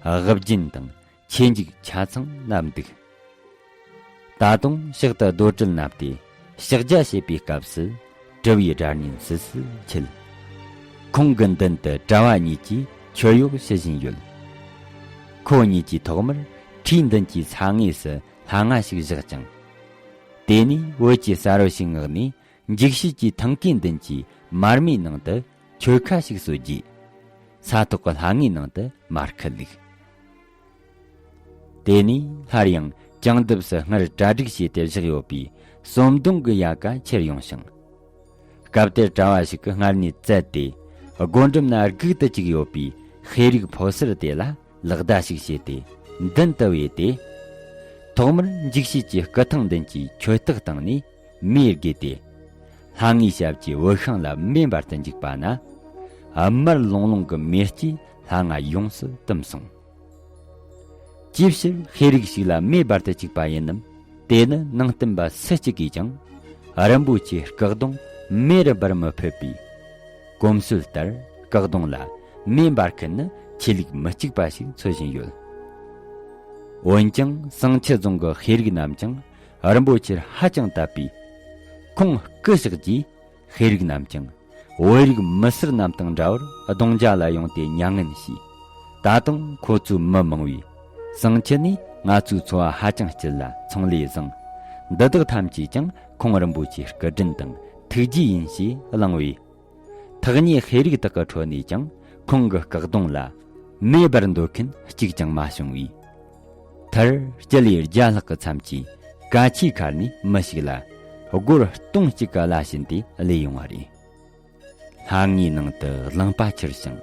དབུ་རྒྱན་དང་ཆས་འགྱིག་ཆ་ཚང་མནབས་འདུག། ད་དུང་ཕྱག་ཏུ་རྡོ་དྲིལ་མནབས་ཏེ། ཕྱག་རྒྱ་བྱེད་པའི་སྐབས་སུ། གྲུ་བའི་སྒྲ་སྙན་སིལ་སིལ་འཁྱིལ། ཁོང་གི་མདུན་དུ་གྲྭ་བ་གཉིས་ཀྱིས་མཆོད་གཡོག་བྱེད་བཞིན་ཡོད། ཁོ་གཉིས་ཀྱིས་ཐོག་མར་ཁྲིའི་མདུན་གྱི་ས་ངོས་སུ་ལྷ་ང་ཞིག་བཞག་ཅིང་། དེ་ནས་འོད་ཀྱི་ས་རོ་ཞིག་མངགས་ནས། འཇིགས་བྱེད་ཀྱི་ཐང་གའི་མདུན་གྱི་མར་མེའི་ནང་དུ་མཆོད་ཁ་ཞིག་གསོལ་རྗེས། ས་ཐོག་གི་ལྷ་ངའི་ནང་དུ་མར་ཁུ་བླུགས། དེ་ནས་སླར་ཡང་བྱང་འདབས་སུ་སྔར་གྲ་སྒྲིག་བྱས་ཏེ་བཞག་ཡོད་པའི་ཟོམ་གདོང་གི་ཡལ་ག་ཁྱེར་ཡོང་ཞིང་། སྐབས་དེར་གྲྭ་བ་ཞིག་གིས་སྔར་ནས་བཙལ་ཏེ། སྒོ་འགྲམ་ན་སྒུག་ཏུ་བཅུག་ཡོད་པའི་ཤེས་རིག་ཕོ་གསར་དེ་ལ། ལག་བརྡ་ཞིག་བྱས་ཏེ། མདུན་དུ་བོས་ཏེ། ཐོག་མར་འཇིགས་བྱེད་ཀྱི་སྐུ་ཐང་མདུན་གྱི་མཆོད་སྟེགས་སྟེང་ནས་མེ་བརྒྱུད་དེ། ལྷ་ངའི་ཞབས་ཀྱི་འོད་ཤིང་ལ་མེ་འབར་དུ་འཇུག་པ་ན། དམར་ལོང་ལོང་གི་མེ་ལྕེ་ལྷ་ང་ཡོངས་སུ་བཏུམས་སོང་། ཅིའི་ཕྱིར་ཤེས་རིག་ཞིག་ལ་མེ་འབར་དུ་བཅུག་པ་ཡིན་ནམ། དེ་ནི་ནང་བསྟན་པ་སུ་གཅིག་གིས་ཀྱང་། རིན་པོ་ཆེའི་སྐུ་གདུང་མེ་རུ་འབར་མི་ཕོད་པས། གོམས་སྲོལ་ལྟར་སྐུ་གདུང་ལ་མེ་འབར་མཁན་ནི་ཆོས་ལུགས་མི་གཅིག་པ་ཞིག་འཚོལ་བཞིན་ཡོད། འོན་ཀྱང་བསང་ཆུ་རྫོང་གི་ཤེས་རིག་རྣམས་ཀྱང་རིན་པོ་ཆེར་ཧ་ཅང་དད་པས། ཁོང་སྐུ་གཤེགས་རྗེས་ཤེས་རིག་རྣམས་ཀྱང་བོད་རིགས་མི་སེར་རྣམས་དང་འདྲ་བར་གདུང་རྒྱ་ལ་ཡོང་སྟེ་མྱ་ངན་བྱས། ད་དུང་ཁོ་ཚོའི་མི་མང་བོས་བསང་ཆུ་ནས་ང་ཚོའི་འཚོ་བ་ཧ་ཅང་སྐྱིད་ལ་ཚོང་ལས་བཟང་། འདི་དག་ཐམས་ཅད་ཀྱང་ཁོང་རིན་པོ་ཆེའི་སྐུ་དྲིན་དང་ཐུགས་རྗེ་ཡིན་ཞེས་གླེང་བས། ཐག་ཉེ་ཤེས་རིག་དག་གི་ཁྲོད་ནས་ཀྱང་ཁོང་གི་སྐུ་གདུང་ལ་མེ་འབར་འདོད་མཁན་གཅིག་ཀྱང་མ་བྱུང་བས། མཐར་སྤྱི་ལེ་བརྒྱ་ལྷག་གི་མཚམས་ཀྱི་ཀ་ཆའི་ཁར་ནས་མི་ཞིག་ལ་སྒོར་སྟོང་གཅིག་གི་གླ་བྱིན་ཏེ་སླེབས་ཡོང་བ་རེད། ལྷ་ངའི་ནང་དུ་རླངས་པ་འཕྱུར་ཞིང་།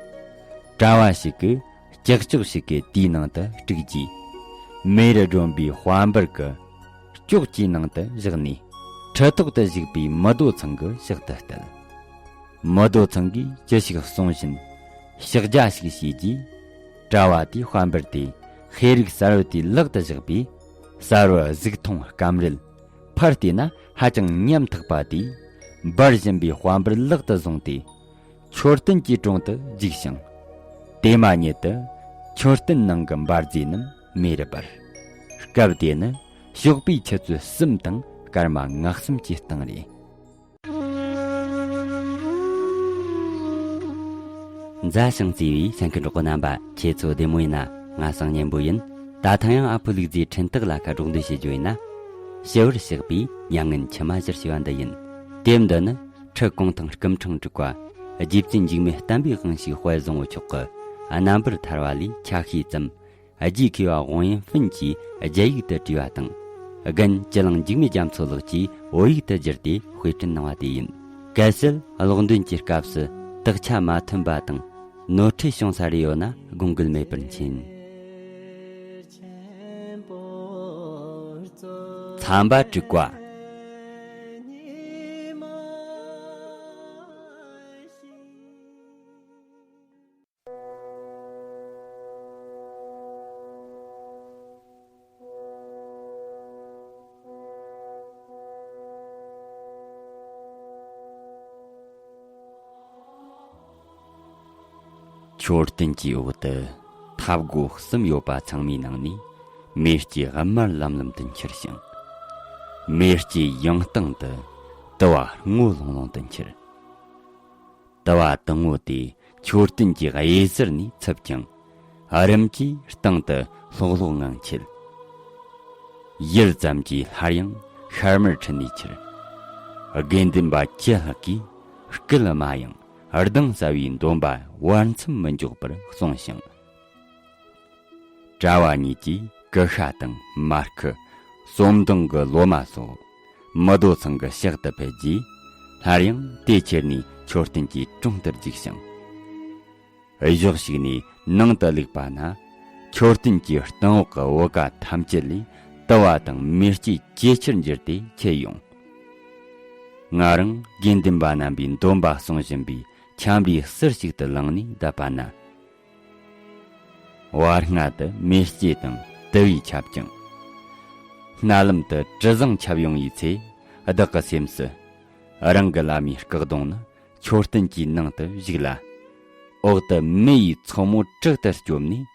གྲྭ་བ་ཞིག་གིས་ལྕགས་ཀྱོག་ཞིག་གིས་དེའི་ནང་དུ་དཀྲུགས་རྗེས། མེ་རུ་སྒྲོན་པའི་དཔལ་འབར་གྱི་ཀྱོག་ཀྱི་ནང་དུ་བཞག་ནས། ཁྲི་ཐོག་ཏུ་བཞུགས་པའི་མི་རྡོ་ཚང་གི་ཕྱག་ཏུ་གཏད། མི་རྡོ་ཚང་གིས་ཅི་ཞིག་གསུང་བཞིན་ཕྱག་རྒྱ་ཞིག་བྱས་རྗེས། གྲྭ་བ་དེས་དཔལ་འབར་དེ་ཤེས་རིག་གསར་བུ་དེའི་ལག་ཏུ་བཞག་པས། གསར་བུ་གཟུགས་མཐོང་སྐམ་རིལ། ཕར་བལྟས་ན་ཧ་ཅང་ཉམ་ཐག་པ་དེས་འབར་བཞིན་པའི་དཔལ་འབར་ལག་ཏུ་བཟུང་སྟེ། མཆོད་རྟེན་གྱི་དྲུང་དུ་འཇུག་ཞིང་། དེ་མ་ཉིད་དུ་མཆོད་རྟེན་ནང་གི་འབར་རྫས་རྣམས་མེ་རུ་འབར། སྐབས་དེ་ནི་ཞོགས་པའི་ཆུ་ཚོད་གསུམ་དང་སྐར་མ་ང་གསུམ་གྱི་སྟེང་རེད། མཛའ་ཞིང་བརྩེ་བའི་གསན་མཁན་གྲོགས་པོ་རྣམ་པ། ཁྱེད་ཚོ་བདེ་མོ་ཡིན་ན། ང་སང་ཉན་པོ་ཡིན། ད་ཐེངས་ཡང་ཨ་ཕོ་ལུག་རྫིའི་འཕྲིན་སྟེགས་ལ་ཁ་སྒྲོག་འདོན་བྱེད་རྒྱུ་ཡིན་ན། ཞི་བར་གཤེགས་པའི་མྱ་ངན་འཆི་མ་ཞུ་བ་འདི་ཡིན། དེབ་འདི་ནི་ཁྲི་གུང་ཐང་སྐུ་ཕྲེང་དྲུག་པ་རྗེ་བཙུན་འཇིགས་མེད་བསྟན་པའི་དབང་ཕྱུག་དཔལ་བཟང་པོ་མཆོག་གི་རྣམ་པར་ཐར་བ་ལས་ཆ་ཤས་ཙམ། རྗེ་མཁས་པ་ཝང་ཡན་ཧྥིན་གྱིས་རྒྱ་ཡིག་ཏུ་བྲིས་པ་དང་། རྒན་སྤྱི་གླིང་འཇིགས་མེད་རྒྱ་མཚོ་ལགས་ཀྱིས་བོད་ཡིག་ཏུ་བསྒྱུར་ཏེ་དཔེ་སྐྲུན་གནང་བ་དེ་ཡིན། གལ་སྲིད་ཀློག་འདོན་གྱི་སྐབས་སུ་དག་ཆ་མ་ཐོན་པ་དང་ནོར་འཁྲུལ་བྱུང་ས་རེ་ཡོད་ན་དགོངས་འགལ་མེད་པར་མཁྱེན། མཚམས་པ་དྲུག་པ། མཆོད་རྟེན་གྱི་འོག་ཏུ་ཐབ་སྒོ་གསུམ་ཡོད་པ་ཚང་མའི་ནང་ནས་མེ་ལྕེ་དམར་ལམ་ལམ་དུ་འཕྱུར་ཞིང་། མེ་ལྕེ་ཡང་སྟེང་དུ་དུ་བ་སྔོ་ལྷུང་ལྷུང་དུ་འཕྱུར། དུ་བ་དུ་སྔོ་དེ་མཆོད་རྟེན་གྱི་གཡས་ཟུར་ནས་འཚུབ་ཀྱང་། རིམ་གྱིས་སྟེང་དུ་ལྷོག་ལྷོག་ངང་འཁྱིལ། ཡུད་ཙམ་གྱིས་སླར་ཡང་ཤར་མར་འཁྲུལ་ནས་འཕྱུར། དགེ་འདུན་པ་བཅུ་ལྷག་གིས་སྐུལ་མ་ཡང་ གདིང་ཟ་བའི་འདོན་པ་བར་མཚམས་མི་འཇོག་པར་གསུངས་ཤིང་། གྲྭ་བ་གཉིས་ཀྱིས་ཀུ་ཤ་དང་མར་ཁུ། ཟོམ་གདོང་གི་ལོ་མ་སོགས་མི་རྡོ་ཚང་གི་ཕྱག་ཏུ་ཕུལ་རྗེས། སླར་ཡང་དེ་ཁྱེར་ནས་མཆོད་རྟེན་གྱི་དྲུང་དུ་འཇུག་ཞིང་། གཞོགས་ཤིག་ནས་ནང་དུ་བླུགས་པ་ན། མཆོད་རྟེན་གྱི་སྟེང་འོག་གི་བུ་ག་ཐམས་ཅད་ལས་དུ་བ་དང་མེ་ལྕེ་ཇེ་ཆེར་འགྱུར་ཏེ་འཁྱིལ་ཡོང་། ང་རང་དགེ་འདུན་པ་རྣམ་པའི་འདོན་པ་གསུང་བཞིན་པའི་ཆམ་རིམས་ཟུར་ཞིག་ཏུ་ལངས་ནས་བསྡད་པ་ན། བར་སྔ་དུ་མེ་ལྕེ་དང་དུ་བས་ཁྱབ་ཅིང་། སྣ་ལམ་དུ་དྲི་བཟང་ཁྱབ་ཡོང་བའི་ཚེ། བདག་གི་སེམས་སུ། རང་གི་བླ་མའི་སྐུ་གདུང་ནི་མཆོད་རྟེན་གྱི་ནང་དུ་བཞུགས་ལ། འོག་ཏུ་མེ་ཡི་མཚོ་མོ་དྲག་ཏུ་སྐྱོམ་ནས།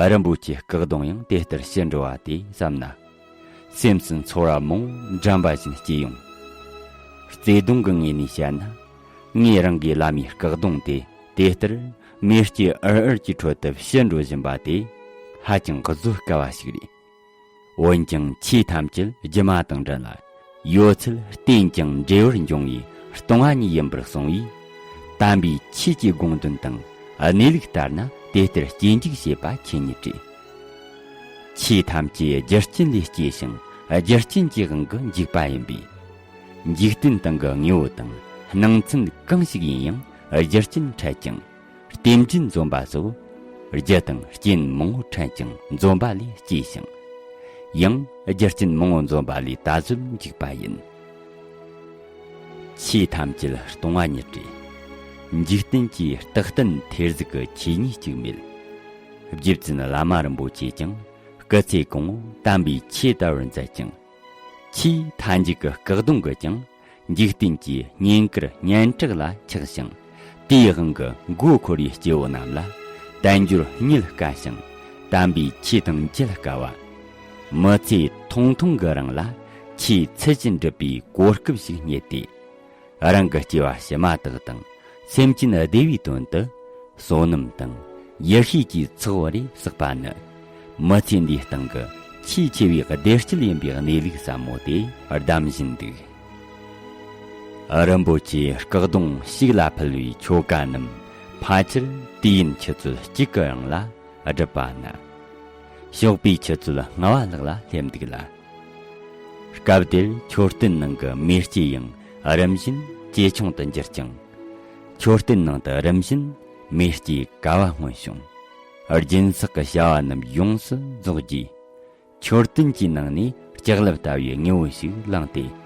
རིན་པོ་ཆེའི་སྐུ་གདུང་ཡང་དེ་ལྟར་ཕྱིར་འགྲོ་བ་དེ་བསམ་ན། སེམས་སུ་ཚོར་བ་མང་པོ་འདྲེན་པ་བཞིན་སྐྱེ་ཡོང་། བརྩེ་གདུང་གི་ངོས་ནས་བཤད་ན། ངས་རང་གི་བླ་མའི་སྐུ་གདུང་དེ་དེ་ལྟར་མེ་ལྕེ་འུར་འུར་གྱི་ཁྲོད་དུ་ཕྱིར་འགྲོ་བཞིན་པ་དེ་ཧ་ཅང་བཟོད་དཀའ་བ་ཞིག་རེད། འོན་ཀྱང་ཆོས་ཐམས་ཅད་སྒྱུ་མ་དང་འབྲེལ་ལ། ཡོད་ཚད་རྟེན་ཅིང་འབྲེལ་བར་འབྱུང་བའི་སྟོང་བ་ཉིད་ཡིན་པར་གསུངས་པས། དམ་པའི་ཆོས་ཀྱི་དགོངས་དོན་དང་གནས་ལུགས་ལྟར་ན་དེ་ལྟར་སྐྱེ་འཇིག་བྱེད་པ་ཁྱེད་ཉིད་རེད། ཆོས་ཐམས་ཅད་རྒྱུ་རྐྱེན་ལས་སྐྱེས་ཤིང་རྒྱུ་རྐྱེན་གྱི་དབང་གིས་འཇིག་པ་ཡིན་པས། འཇིག་རྟེན་སྟེང་གི་དངོས་པོ་དང་སྣང་ཚུལ་གང་ཞིག་ཡིན་ཡང་རྒྱུ་རྐྱེན་འཕྲད་ཅིང་། རྟེན་འབྲེལ་འཛོམས་པ་སོགས་རྒྱུ་དང་རྐྱེན་མང་པོ་ཕྲད་ཅིང་འཛོམས་པ་ལས་སྐྱེས་ཤིང་། ཡང་རྒྱུ་རྐྱེན་མང་པོ་འཛོམས་པ་ལས་ད་གཟོད་འཇིག་པ་ཡིན། ཆོས་ཐམས་ཅད་སྟོང་བ་ཉིད་རེད། འཇིག་རྟེན་གྱི་རྟག་བརྟན་ཐེར་ཟུག་གི་ཆོས་ཉིད་གཅིག་མེད། རྗེ་བཙུན་བླ་མ་རིན་པོ་ཆེས་ཀྱང་སྐུ་ཚེ་གང་བོ་དམ་པའི་ཆོས་དར་བར་མཛད་ཅིང་། ཆོས་མཐའ་མཇུག་གི་སྐུ་གདུང་གིས་ཀྱང་འཇིག་རྟེན་གྱི་བསྙེན་བཀུར་སྙན་གྲགས་ལ་ཆགས་ཤིང་། དེའི་དབང་གིས་མགོ་འཁོར་བའི་སྐྱེ་བོ་རྣམས་ལ་དལ་འབྱོར་རྙེད་དཀའ་ཞིང་། དམ་པའི་ཆོས་དང་མཇལ་དཀའ་བ། མི་ཚེ་ཐུང་ཐུང་གི་རིང་ལ་ཆོས་ཚུལ་བཞིན་སྒྲུབ་པའི་གོ་སྐབས་ཤིག་རྙེད་དེ། རང་གི་སྐྱེ་བ་ཕྱི་མ་དག་དང་སེམས་ཅན་བདེ་བའི་དོན་དུ། བསོད་ནམས་དང་ཡེ་ཤེས་ཀྱི་ཚོགས་རེ་བསགས་པ་ནི། མི་ཚེ་འདིའི་སྟེང་གི་ཆེས་ཆེ་བའི་བདེ་སྐྱིད་ཡིན་པའི་གནས་ལུགས་ཟབ་མོ་དེ་གདམ་བཞིན་འདུག། རིན་པོ་ཆེའི་སྐུ་གདུང་ཞིག་ལ་ཕུལ་བའི་ཆོ་ག་རྣམས་ཕལ་ཆེར་དུས་ཡུན་ཆུ་ཚོད་གཅིག་གི་རིང་ལ་བསྒྲུབས་པ་ན། ཞོགས་པའི་ཆུ་ཚོད་ལྔ་བ་ལྷག་ལ་སླེབས་འདུག་ལ། སྐབས་དེར་མཆོད་རྟེན་ནང་གི་མེ་ལྕེ་ཡང་རིམ་བཞིན་ཇེ་ཆུང་དུ་འགྱུར་ཅིང་། མཆོད་རྟེན་ནང་དུ་རིམ་བཞིན་མེ་ལྕེའི་ཀ་བ་མངོན་བྱུང་། སྦྱིན་སྲེག་གི་བྱ་བ་རྣམས་ཡོངས་སུ་རྫོགས་རྗེས། མཆོད་རྟེན་གྱི་ནང་ནས་ལྕགས་ལེབ་ལྟ་བུའི་དངོས་པོ་ཞིག་བླངས་ཏེ།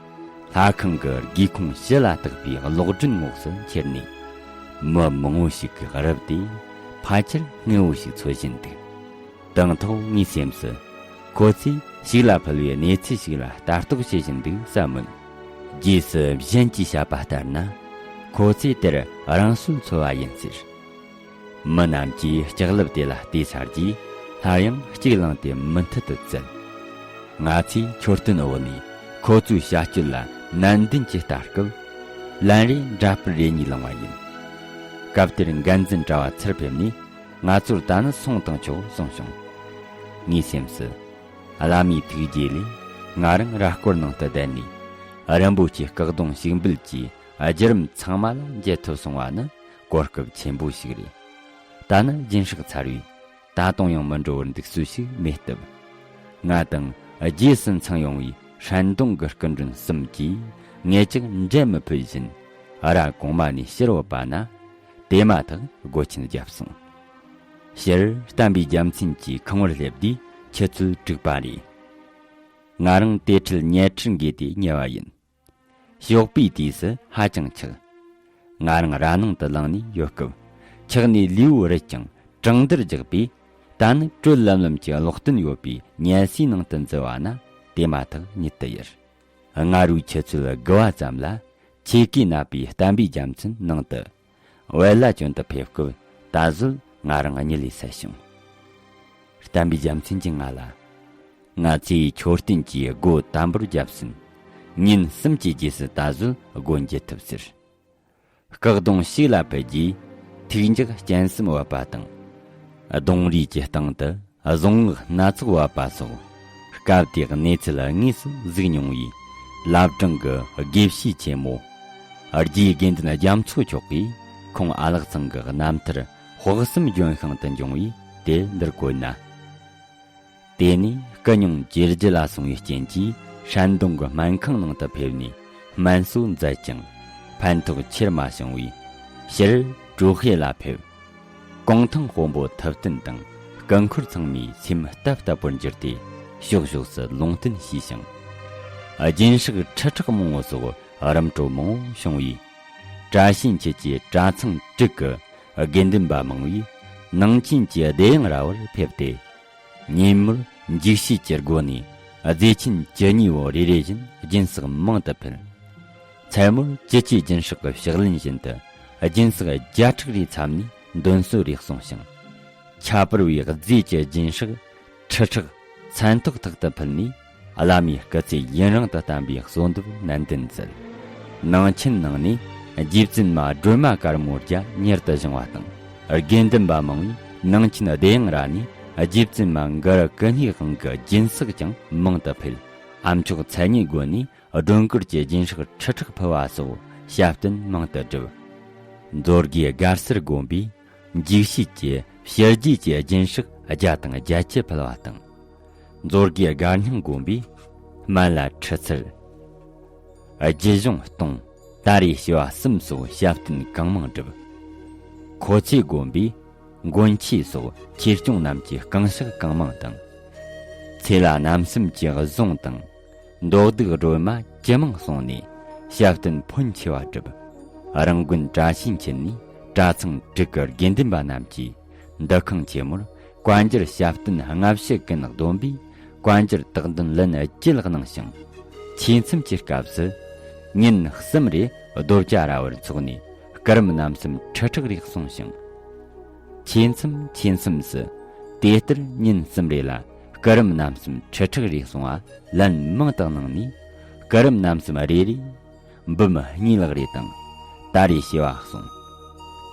ལྷ་ཁང་གི་སྒེའུ་ཁུང་བཞི་ལ་བཏགས་པའི་གློག་སྒྲོན་ངོགས་སུ་ཁྱེར་ནས། མི་མང་པོ་ཞིག་གིས་རུབ་སྟེ་ཕལ་ཆེར་དངོས་པོ་ཞིག་འཚོལ་བཞིན་འདུག། དང་ཐོག་ངའི་སེམས་སུ། ཁོ་ཚོས་ཞིག་ལ་ཕུལ་བའི་གནས་ཚུལ་ཞིག་ལ་ལྟ་རྟོག་བྱེད་བཞིན་འདུག་བསམ་མོད། རྗེས་སུ་གཞན་གྱིས་བཤད་པ་ལྟར་ན། ཁོ་ཚོས་དེར་རང་སྲོག་འཚོལ་བ་ཡིན་ཟེར། མི་རྣམས་ཀྱིས་ལྕགས་ལེབ་དེ་ལ་བལྟས་ཚར་རྗེས། སླར་ཡང་གཅིག་བླངས་ཏེ་མུ་མཐུད་དུ་བཙལ། ང་ཚོས་མཆོད་རྟེན་འོག་ནས་ཁོ་ཚོའི་བྱ་སྤྱོད་ལ་ནན་ཏན་གྱིས་ལྟ་སྐབས། ལན་རེ་འདྲ་པར་རེ་གཉིས་བླངས་པ་ཡིན། སྐབས་དེར་འགན་འཛིན་གྲྭ་བ་ཚུར་ཕེབས་ནས། ང་ཚོར་ད་ནི་སོང་དང་ཆོག་གསུངས་བྱུང་། ངའི་སེམས་སུ། བླ་མའི་ཐུགས་རྗེ་ལས་ང་རང་ར་སྐོར་ནང་དུ་བསྡད་ནས། རིན་པོ་ཆེའི་སྐུ་གདུང་ཞིག་འབུལ་གྱིས་བརྒྱུད་རིམ་ཚང་མ་ལ་མཇལ་ཐུབ་སོང་བ་ནི་གོ་སྐབས་ཆེན་པོ་ཞིག་རེད། ད་ནི་སྦྱིན་སྲེག་ཚར་བས། ད་དུང་ཡང་མི་འགྲོ་བར་འདུག་སྲོལ་ཞིག་མེད་སྟབས། ང་དང་རྗེས་སུ་འཚང་ཡོང་བའི་ཧྲན་ཏུང་གི་སྐུ་མགྲོན་གསུམ་གྱིས་ངེད་ཅག་འབྲལ་མི་ཕོད་བཞིན། ར་གོང་མ་ནས་ཕྱིར་བུད་པ་ན། དེ་མ་ཐག་སྒོ་ཆེན་བརྒྱབ་སོང་། སྤྱིར་བསྟན་པའི་རྒྱལ་མཚན་གྱི་ཁང་བར་སླེབས་དུས་ཆུ་ཚོད་དྲུག་པ་རེད། ང་རང་དེ་འཕྲལ་ཉལ་ཁྲིར་འགོས་ཏེ་ཉལ་བ་ཡིན། ཞོགས་པའི་དུས་སུ་ཧ་ཅང་འཁྱག། ང་རང་ར་ནང་དུ་ལངས་ནས་ཡོད་སྐབས། འཁྱག་ནས་ལུས་པོ་རུད་ཅིང་གྲང་འདར་རྒྱག་པས། ད་ནི་དྲོད་ལམ་ལམ་གྱི་གློག་སྟོན་ཡོད་པའི་ཉལ་སའི་ནང་དུ་འཛུལ་བ་ན། དེ་མ་ཐག་ཉིད་དུ་ཡུར། སྔ་རུའི་ཆུ་ཚོད་དགུ་པ་ཙམ་ལ། ཆས་གོས་མནབས་པའི་བསྟན་པའི་རྒྱལ་མཚན་ནང་དུ། བལ་ལྭ་གྱོན་དུ་ཕེབས་སྐབས། ད་གཟོད་ང་རང་གཉིད་ལས་སད་བྱུང་། བསྟན་པའི་རྒྱལ་མཚན་གྱིས་ང་ལ། ང་ཚོས་མཆོད་རྟེན་གྱི་སྒོ་དམ་པོར་བརྒྱབ་ཟིན། ཉིན་གསུམ་གྱི་རྗེས་སུ་ད་གཟོད་སྒོ་འབྱེད་ཐུབ་ཟེར། སྐུ་གདུང་ཞིག་ལ་ཕུལ་རྗེས། ཐུགས་འཇགས་སྤྱན་གསུམ་བབས་པ་དང་། གདུང་རིས་ཀྱི་སྟེང་དུ་གཟུངས་སྔགས་སྣ་ཚོགས་བབས་པ་སོགས། སྐབས་དེའི་གནས་ཚུལ་དངོས་སུ་གཟིགས་མྱོང་བའི་བླ་བྲང་གི་དགེ་བཤེས་ཆེན་མོ། རྗེ་དགེ་འདུན་རྒྱ་མཚོ་མཆོག་གིས། ཁོང་ཨ་ལགས་ཚང་གི་རྣམ་ཐར་དཔག་བསམ་ལྗོན་ཤིང་དུ་འབྱུང་བས་དེ་འདིར་བཀོད་ན། དེ་ནས་སྐུ་མྱོང་ཇེ་རྒྱུད་ལ་སོང་བའི་རྐྱེན་གྱིས་ཧྲན་ཏུང་གི་སྨན་ཁང་ནང་དུ་ཕེབས་ནས་སྨན་གསོ་མཛད་ཅིང་ཕན་ཐོགས་ཆེར་མ་བྱུང་བས་ཕྱིར་ཀྲུའུ་ཧེ་ལ་ཕེབས། ཀོང་ཐང་དཔོན་པོ་ཐུབ་བསྟན་དང་སྐུ་འཁོར་ཚང་མས་སེམས་སྟབས་བདེ་པོར་གྱུར་ཏེ་ཕྱོགས་ཕྱོགས་སུ་ལུང་བསྟན་ཞུས་ཤིང་། རྒྱུན་ཧྲག་ཁྲི་ཕྲག་མང་བོ་སོགས་རིམ་གྲོ་མང་བོ་བྱུང་བས། བཀྲ་ཤིས་འཁྱིལ་གྱི་གྲྭ་ཚང་དྲུག་གི་དགེ་འདུན་པ་མང་བོས་ནང་ཆེན་གྱི་བདེ་གཡང་ར་བར་ཕེབས་ཏེ། ཉིན་མོར་འཇིགས་བྱེད་ཀྱི་སྒོ་ནས་རྫས་ཆེན་བཅུ་གཉིས་པོ་རེ་རེ་བཞིན་སྦྱིན་སྲེག་མང་དུ་ཕུལ། མཚན་མོར་ཅི་ཅི་སྦྱིན་སྲེག་གི་ཕྱག་ལེན་བཞིན་དུ་སྦྱིན་སྲེག་བརྒྱ་ཕྲག་རེའི་མཚམས་ནས་འདོན་གསོལ་རེ་གསུངས་ཤིང་། ཁྱད་པར་བའི་རྫས་ཀྱི་སྦྱིན་སྲེག་ཁྲི་ཕྲག་མཚན་ཐོག་ཐོག་ཏུ་ཕུལ་ནས། བླ་མའི་སྐུ་ཚེ་ཡུན་རིང་དུ་བརྟན་པའི་གསོལ་འདེབས་ནན་ཏན་མཛད། ནང་ཆེན་ནང་ནས་རྗེ་བཙུན་མ་སྒྲོལ་མ་དཀར་མོ་རྒྱ་མྱུར་དུ་བཞེངས་པ་དང་། དགེ་འདུན་པ་མང་བས་ནང་ཆེན་བདེ་གཡང་ར་ནས་རྗེ་བཙུན་མ་གུ་རུ་ཀུན་ལྷའི་དབང་གི་སྦྱིན་སྲེག་ཀྱང་མང་དུ་ཕུལ། ཨ་མཆོག་མཚན་ཉིད་དགོན་ནས་སྒྲོན་དཀར་གྱི་སྦྱིན་སྲེག་ཁྲི་ཕྲག་ཕུལ་བ་སོགས་ཞབས་བརྟན་མང་དུ་བསྒྲུབས། མཛོད་དགེ་སྒར་གསར་དགོན་པས་འཇིགས་བྱེད་ཀྱི་ཕྱི་རྒྱུད་ཀྱི་སྦྱིན་སྲེག་བརྒྱ་དང་བརྒྱད་ཅུ་ཕུལ་བ་དང་། མཛོད་དགེ་སྒར་སྙིང་དགོན་པས་སྨན་བླ་ཁྲི་ཚར། རྒྱུད་གཞུང་སྟོང་། ད་རེས་ཞི་བ་གསུམ་སོགས་ཞབས་བརྟན་གང་མང་བསྒྲུབས། མཁོ་ཆེ་དགོན་པས་མགོན་ཆེ་སོགས་ཆོས་སྐྱོང་རྣམས་ཀྱི་བསྐང་བཤགས་གང་མང་དང་། ཚེ་ལྷ་རྣམ་གསུམ་གྱི་གཟུངས་དང་། མདོ་གདུགས་སྒྲོལ་མ་ཇི་མང་གསུངས་ནས་ཞབས་བརྟན་ཕོན་ཆེ་བ་བསྒྲུབས། རང་དགོན་བཀྲ་ཤིས་འཁྱིལ་ནས་གྲྭ་ཚང་དྲུག་གི་དགེ་འདུན་པ་རྣམས་ཀྱིས་འདུ་ཁང་ཆེན་མོར་བཀའ་འགྱུར་ཞབས་བརྟན་ལྔ་བཅུ་ཀུན་བསྡོམས་པས་བཀའ་འགྱུར་དག་འདོན་ལན་བརྒྱད་གནང་ཞིང་། ཆོས་མཚམས་ཀྱི་སྐབས་སུ་ཉིན་གསུམ་རེ་རྡོ་བཅའ་ར་བར་འཚོགས་ནས་སྐུ་རིམ་རྣམ་གསུམ་ཁྲི་ཕྲག་རེ་གསུངས་ཤིང་། ཆོས་མཚམས་ཆོས་མཚམས་སུ་དེ་ལྟར་ཉིན་གསུམ་རེ་ལ་སྐུ་རིམ་རྣམ་གསུམ་ཁྲི་ཕྲག་རེ་གསུང་བ་ལན་མང་དུ་གནང་ནས། སྐུ་རིམ་རྣམ་གསུམ་རེ་རེ་འབུམ་གཉིས་ལྷག་རེ་དང་། ད་རེས་ཞི་བ་གསུང་།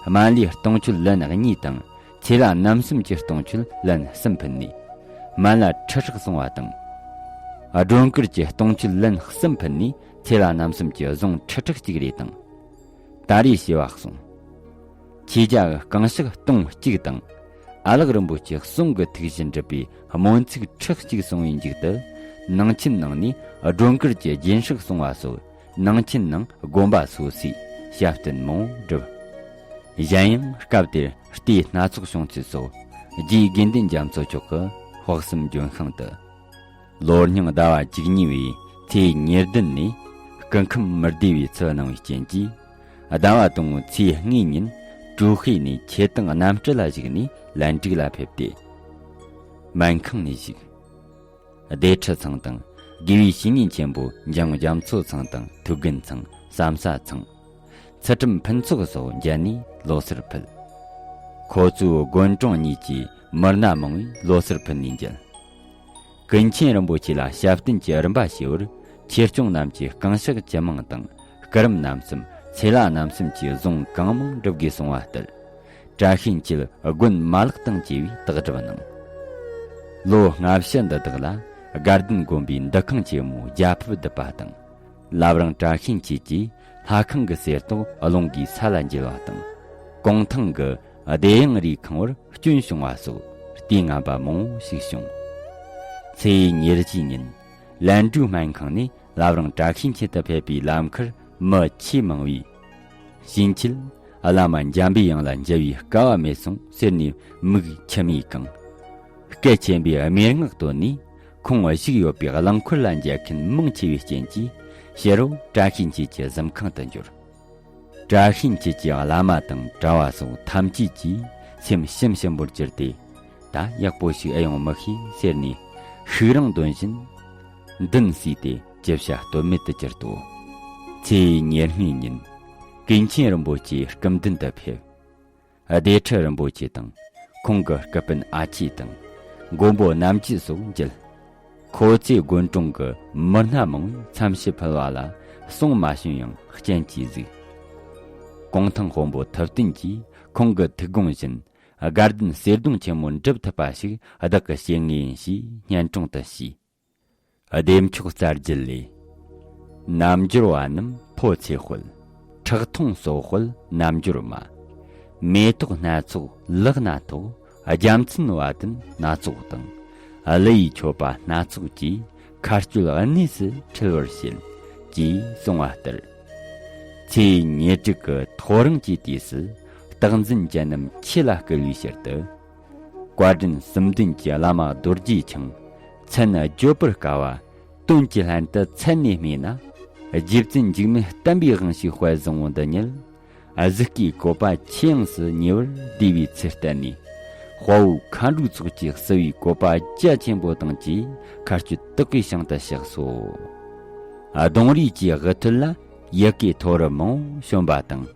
སྨན་བླའི་གཏོང་མཆོད་ལན་གཉིས་དང་། ཚེ་ལྷ་རྣམ་གསུམ་གྱི་གཏོང་མཆོད་ལན་གསུམ་ཕུལ་ནས། སྨན་བླ་ཁྲི་ཕྲག་གསུང་བ་དང་། སྒྲོན་དཀར་གྱི་གཏོང་མཆོད་ལན་གསུམ་ཕུལ་ནས་ཚེ་ལྷ་རྣམ་གསུམ་གྱི་གཟུངས་ཁྲི་ཕྲག་གཅིག་རེ་དང་། ད་རེས་ཞི་བ་གསུང་། ཆོས་རྒྱལ་གྱི་བསྐང་བཤགས་སྟོང་གཅིག་དང་། ཨ་ལགས་རིན་པོ་ཆེ་གསུང་གི་ཐུགས་བཞིན་སྒྲུབ་པའི་སྨོན་ཚིག་ཁྲི་གཅིག་གསུང་བའི་མཇུག་ཏུ། ནང་ཆེན་ནང་ནས་སྒྲོན་དཀར་གྱི་སྦྱིན་སྲེག་གསུང་བ་སོགས་ནང་ཆེན་ནང་དགོན་པ་སོ་སོས་ཞབས་བརྟན་མང་བོ་བསྒྲུབས། གཞན་ཡང་སྐབས་དེར་ལྟའི་སྣ་ཚོགས་བྱུང་ཚུལ་སོགས་རྗེ་དགེ་འདུན་རྒྱ་མཚོ་མཆོག་གི་དཔག་བསམ་ལྗོན་ཤིང་དུ། ལོ་རྙིང་ཟླ་བ་བཅུ་གཉིས་པའི་ཚེས་ཉེར་བདུན་ནས་སྐུ་ཁམས་མི་བདེ་བའི་ཚུལ་སྣང་བའི་རྐྱེན་གྱིས། ཟླ་བ་དང་པོའི་ཚེས་ལྔའི་ཉིན་ཀྲུའུ་ཧེ་ནས་ཆེ་ཐང་གནམ་གྲུ་ལ་བཞུགས་ནས་ལན་ཀྲིག་ལ་ཕེབས་ཏེ། སྨན་ཁང་ནས་བཞུགས། སྡེ་ཁྲི་ཚང་དང་དགེ་བའི་བཤེས་གཉེན་ཆེན་པོ་འཇང་རྒྱ་མཚོ་ཚང་དང་ཐུའུ་དགོན་ཚང་། བསམ་ས་ཚང་། ཚུལ་ཁྲིམས་ཕུན་ཚོགས་སོགས་མཇལ་ནས་ལོ་གསར་ཕུལ། ཁོ་ཚོའི་དགོན་གྲོང་གཉིས་ཀྱི་མི་སྣ་མང་བས་ལོ་གསར་ཕུལ་ནས་མཇལ། ཀུན་མཁྱེན་རིན་པོ་ཆེ་ལ་ཞབས་བརྟན་གྱི་རིམ་པ་ཞུ་བར་ཆོས་སྐྱོང་རྣམས་ཀྱིས་བསྐང་བཤགས་ཇི་མང་དང་། སྐུ་རིམ་རྣམ་གསུམ། ཚེ་ལྷ་རྣམ་གསུམ་གྱི་གཟུངས་གང་མང་སྒྲུབ་དགོས་གསུང་བ་ལྟར། བཀྲ་ཤིས་འཁྱིལ་དགོན་མ་ལག་དང་བཅས་པའི་བརྟག་སྒྲུབ་གནང་། ལོ་ལྔ་བཅུ་འདི་དག་ལ་དགའ་ལྡན་དགོན་པའི་འདུ་ཁང་ཆེན་མོ་རྒྱ་ཕིབས་བརྡིབས་པ་དང་། བླ་བྲང་བཀྲ་ཤིས་འཁྱིལ་གྱི་ལྷ་ཁང་གི་གསེར་ཏོག་རླུང་གིས་ས་ལ་འགྱེལ་བ་དང་། ཀོང་ཐང་གི་བདེ་གཡང་རིའི་ཁང་བར་སྐྱོན་བྱུང་བ་སོགས་ལྟས་ངན་པ་མང་བོ་ཞིག་བྱུང་། ཚེས་ཉེར་བཞིའི་ཉིན་ལན་ཀྲུའུ་སྨན་ཁང་ནས་བླ་བྲང་བཀྲ་ཤིས་འཁྱིལ་དུ་ཕེབས་པའི་ལམ་ཁར་མི་ཆེས་མང་བས། ཕྱིན་ཆད་བླ་མ་འཇམ་པའི་དབྱངས་ལ་མཇལ་བའི་སྐལ་བ་མེད་སོང་ཟེར་ནས་མིག་མཆི་མས་གང་། སྐད་ཆེན་པོས་སྨྲེ་སྔགས་བཏོན་ནས་ཁོང་བཞུགས་ཡོད་པའི་རླངས་འཁོར་ལ་མཇལ་མཁན་མང་ཆེ་བའི་རྐྱེན་གྱིས་ཕྱི་རུ་བཀྲ་ཤིས་འཁྱིལ་གྱི་གཟིམ་ཁང་དུ་འབྱོར། བཀྲ་ཤིས་འཁྱིལ་གྱི་བླ་མ་དང་གྲྭ་བ་སོགས་ཐམས་ཅད་ཀྱིས་སེམས་ཞུམ་ཞུམ་པོར་གྱུར་ཏེ། ད་ཡག་པོ་ཞིག་ཨེ་ཡོང་མི་ཤེས་ཟེར་ནས་ཤུགས་རིང་འདོན་བཞིན་མདུན་བསུས་ཏེ་ཅི་བྱ་གཏོལ་མེད་དུ་གྱུར་ཏོ། ཚེས་ཉེར་ལྔའི་ཉིན་ཀུན་མཁྱེན་རིན་པོ་ཆེ་སྐུ་མདུན་དུ་ཕེབས། སྡེ་ཁྲི་རིན་པོ་ཆེ་དང་ཁོང་གི་སྐུ་དཔོན་ཨ་ཆེ་དང་མགོན་པོ་རྣམ་རྒྱལ་སོགས་མཇལ། ཁོ་ཚོས་དགོན་གྲོང་གི་མི་སྣ་མང་བོས་མཚམས་ཞུ་ཕུལ་བ་ལ་གསུང་མ་བྱོན་ཡང་སྤྱན་གྱིས་གཟིགས། ཀོང་ཐང་དཔོན་པོ་ཐུབ་བསྟན་གྱིས་ཁོང་གི་ཐུགས་དགོངས་བཞིན་དགའ་ལྡན་གསེར་གདུང་ཆེན་མོ་འགྲུབ་ཐུབ་པ་ཞིག་བདག་གི་བྱེད་ངེས་ཡིན་ཞེས་སྙན་དྲུང་དུ་ཞུས། བདེ་མཆོག་རྩ་རྒྱུད་ལས། རྣལ་འབྱོར་བ་རྣམས་ཕོ་ཚེ་དཔལ། ཁྲག་འཐུང་སྲོག་དཔལ་རྣལ་འབྱོར་མ། མེ་ཏོག་སྣ་ཚོགས་ལག་སྣ་ཐོགས། རྒྱལ་མཚན་བ་དན་སྣ་ཚོགས་དང་། གླུ་ཡི་མཆོད་པ་སྣ་ཚོགས་ཀྱིས། མཁའ་སྤྱོད་གནས་སུ་འཁྲིལ་བར་བྱེད། ཅེས་གསུངས་པ་ལྟར། ཚེས་ཉེར་དྲུག་གི་ཐོ་རངས་ཀྱི་དུས་སུ། རྟག་འཛིན་ཅན་རྣམས་ཆོས་ལ་བསྐུལ་བའི་ཕྱིར་དུ། བཀའ་དྲིན་གསུམ་ལྡན་གྱི་བླ་མ་རྡོ་རྗེ་འཆང་། མཚན་བརྗོད་པར་དཀའ་བ། དོན་གྱི་ལྷན་དུ་ཚད་ནས་སྨྲས་ན། རྗེ་བཙུན་འཇིགས་མེད་བསྟན་པའི་དབང་ཕྱུག་དཔལ་བཟང་པོ་འདི་ཉིད། གཟུགས་སྐུའི་བཀོད་པ་ཆེ་ཡངས་སུ་ཉེ་བར་བསྡུས་པའི་ཚུལ་བསྟན་ནས། དཔའ་བོ་མཁའ་འགྲོའི་ཚོགས་ཀྱིས་བསུ་བའི་བཀོད་པ་རྒྱ་ཆེན་པོ་དང་བཅས། མཁའ་སྤྱོད་དག་པའི་ཞིང་དུ་གཤེགས་སོ། གདོང་རིས་ཀྱི་དབུ་ཐོད་ལ། ཡི་གེ་མཐོ་རིས་མང་བོ་བྱོན་པ་དང་།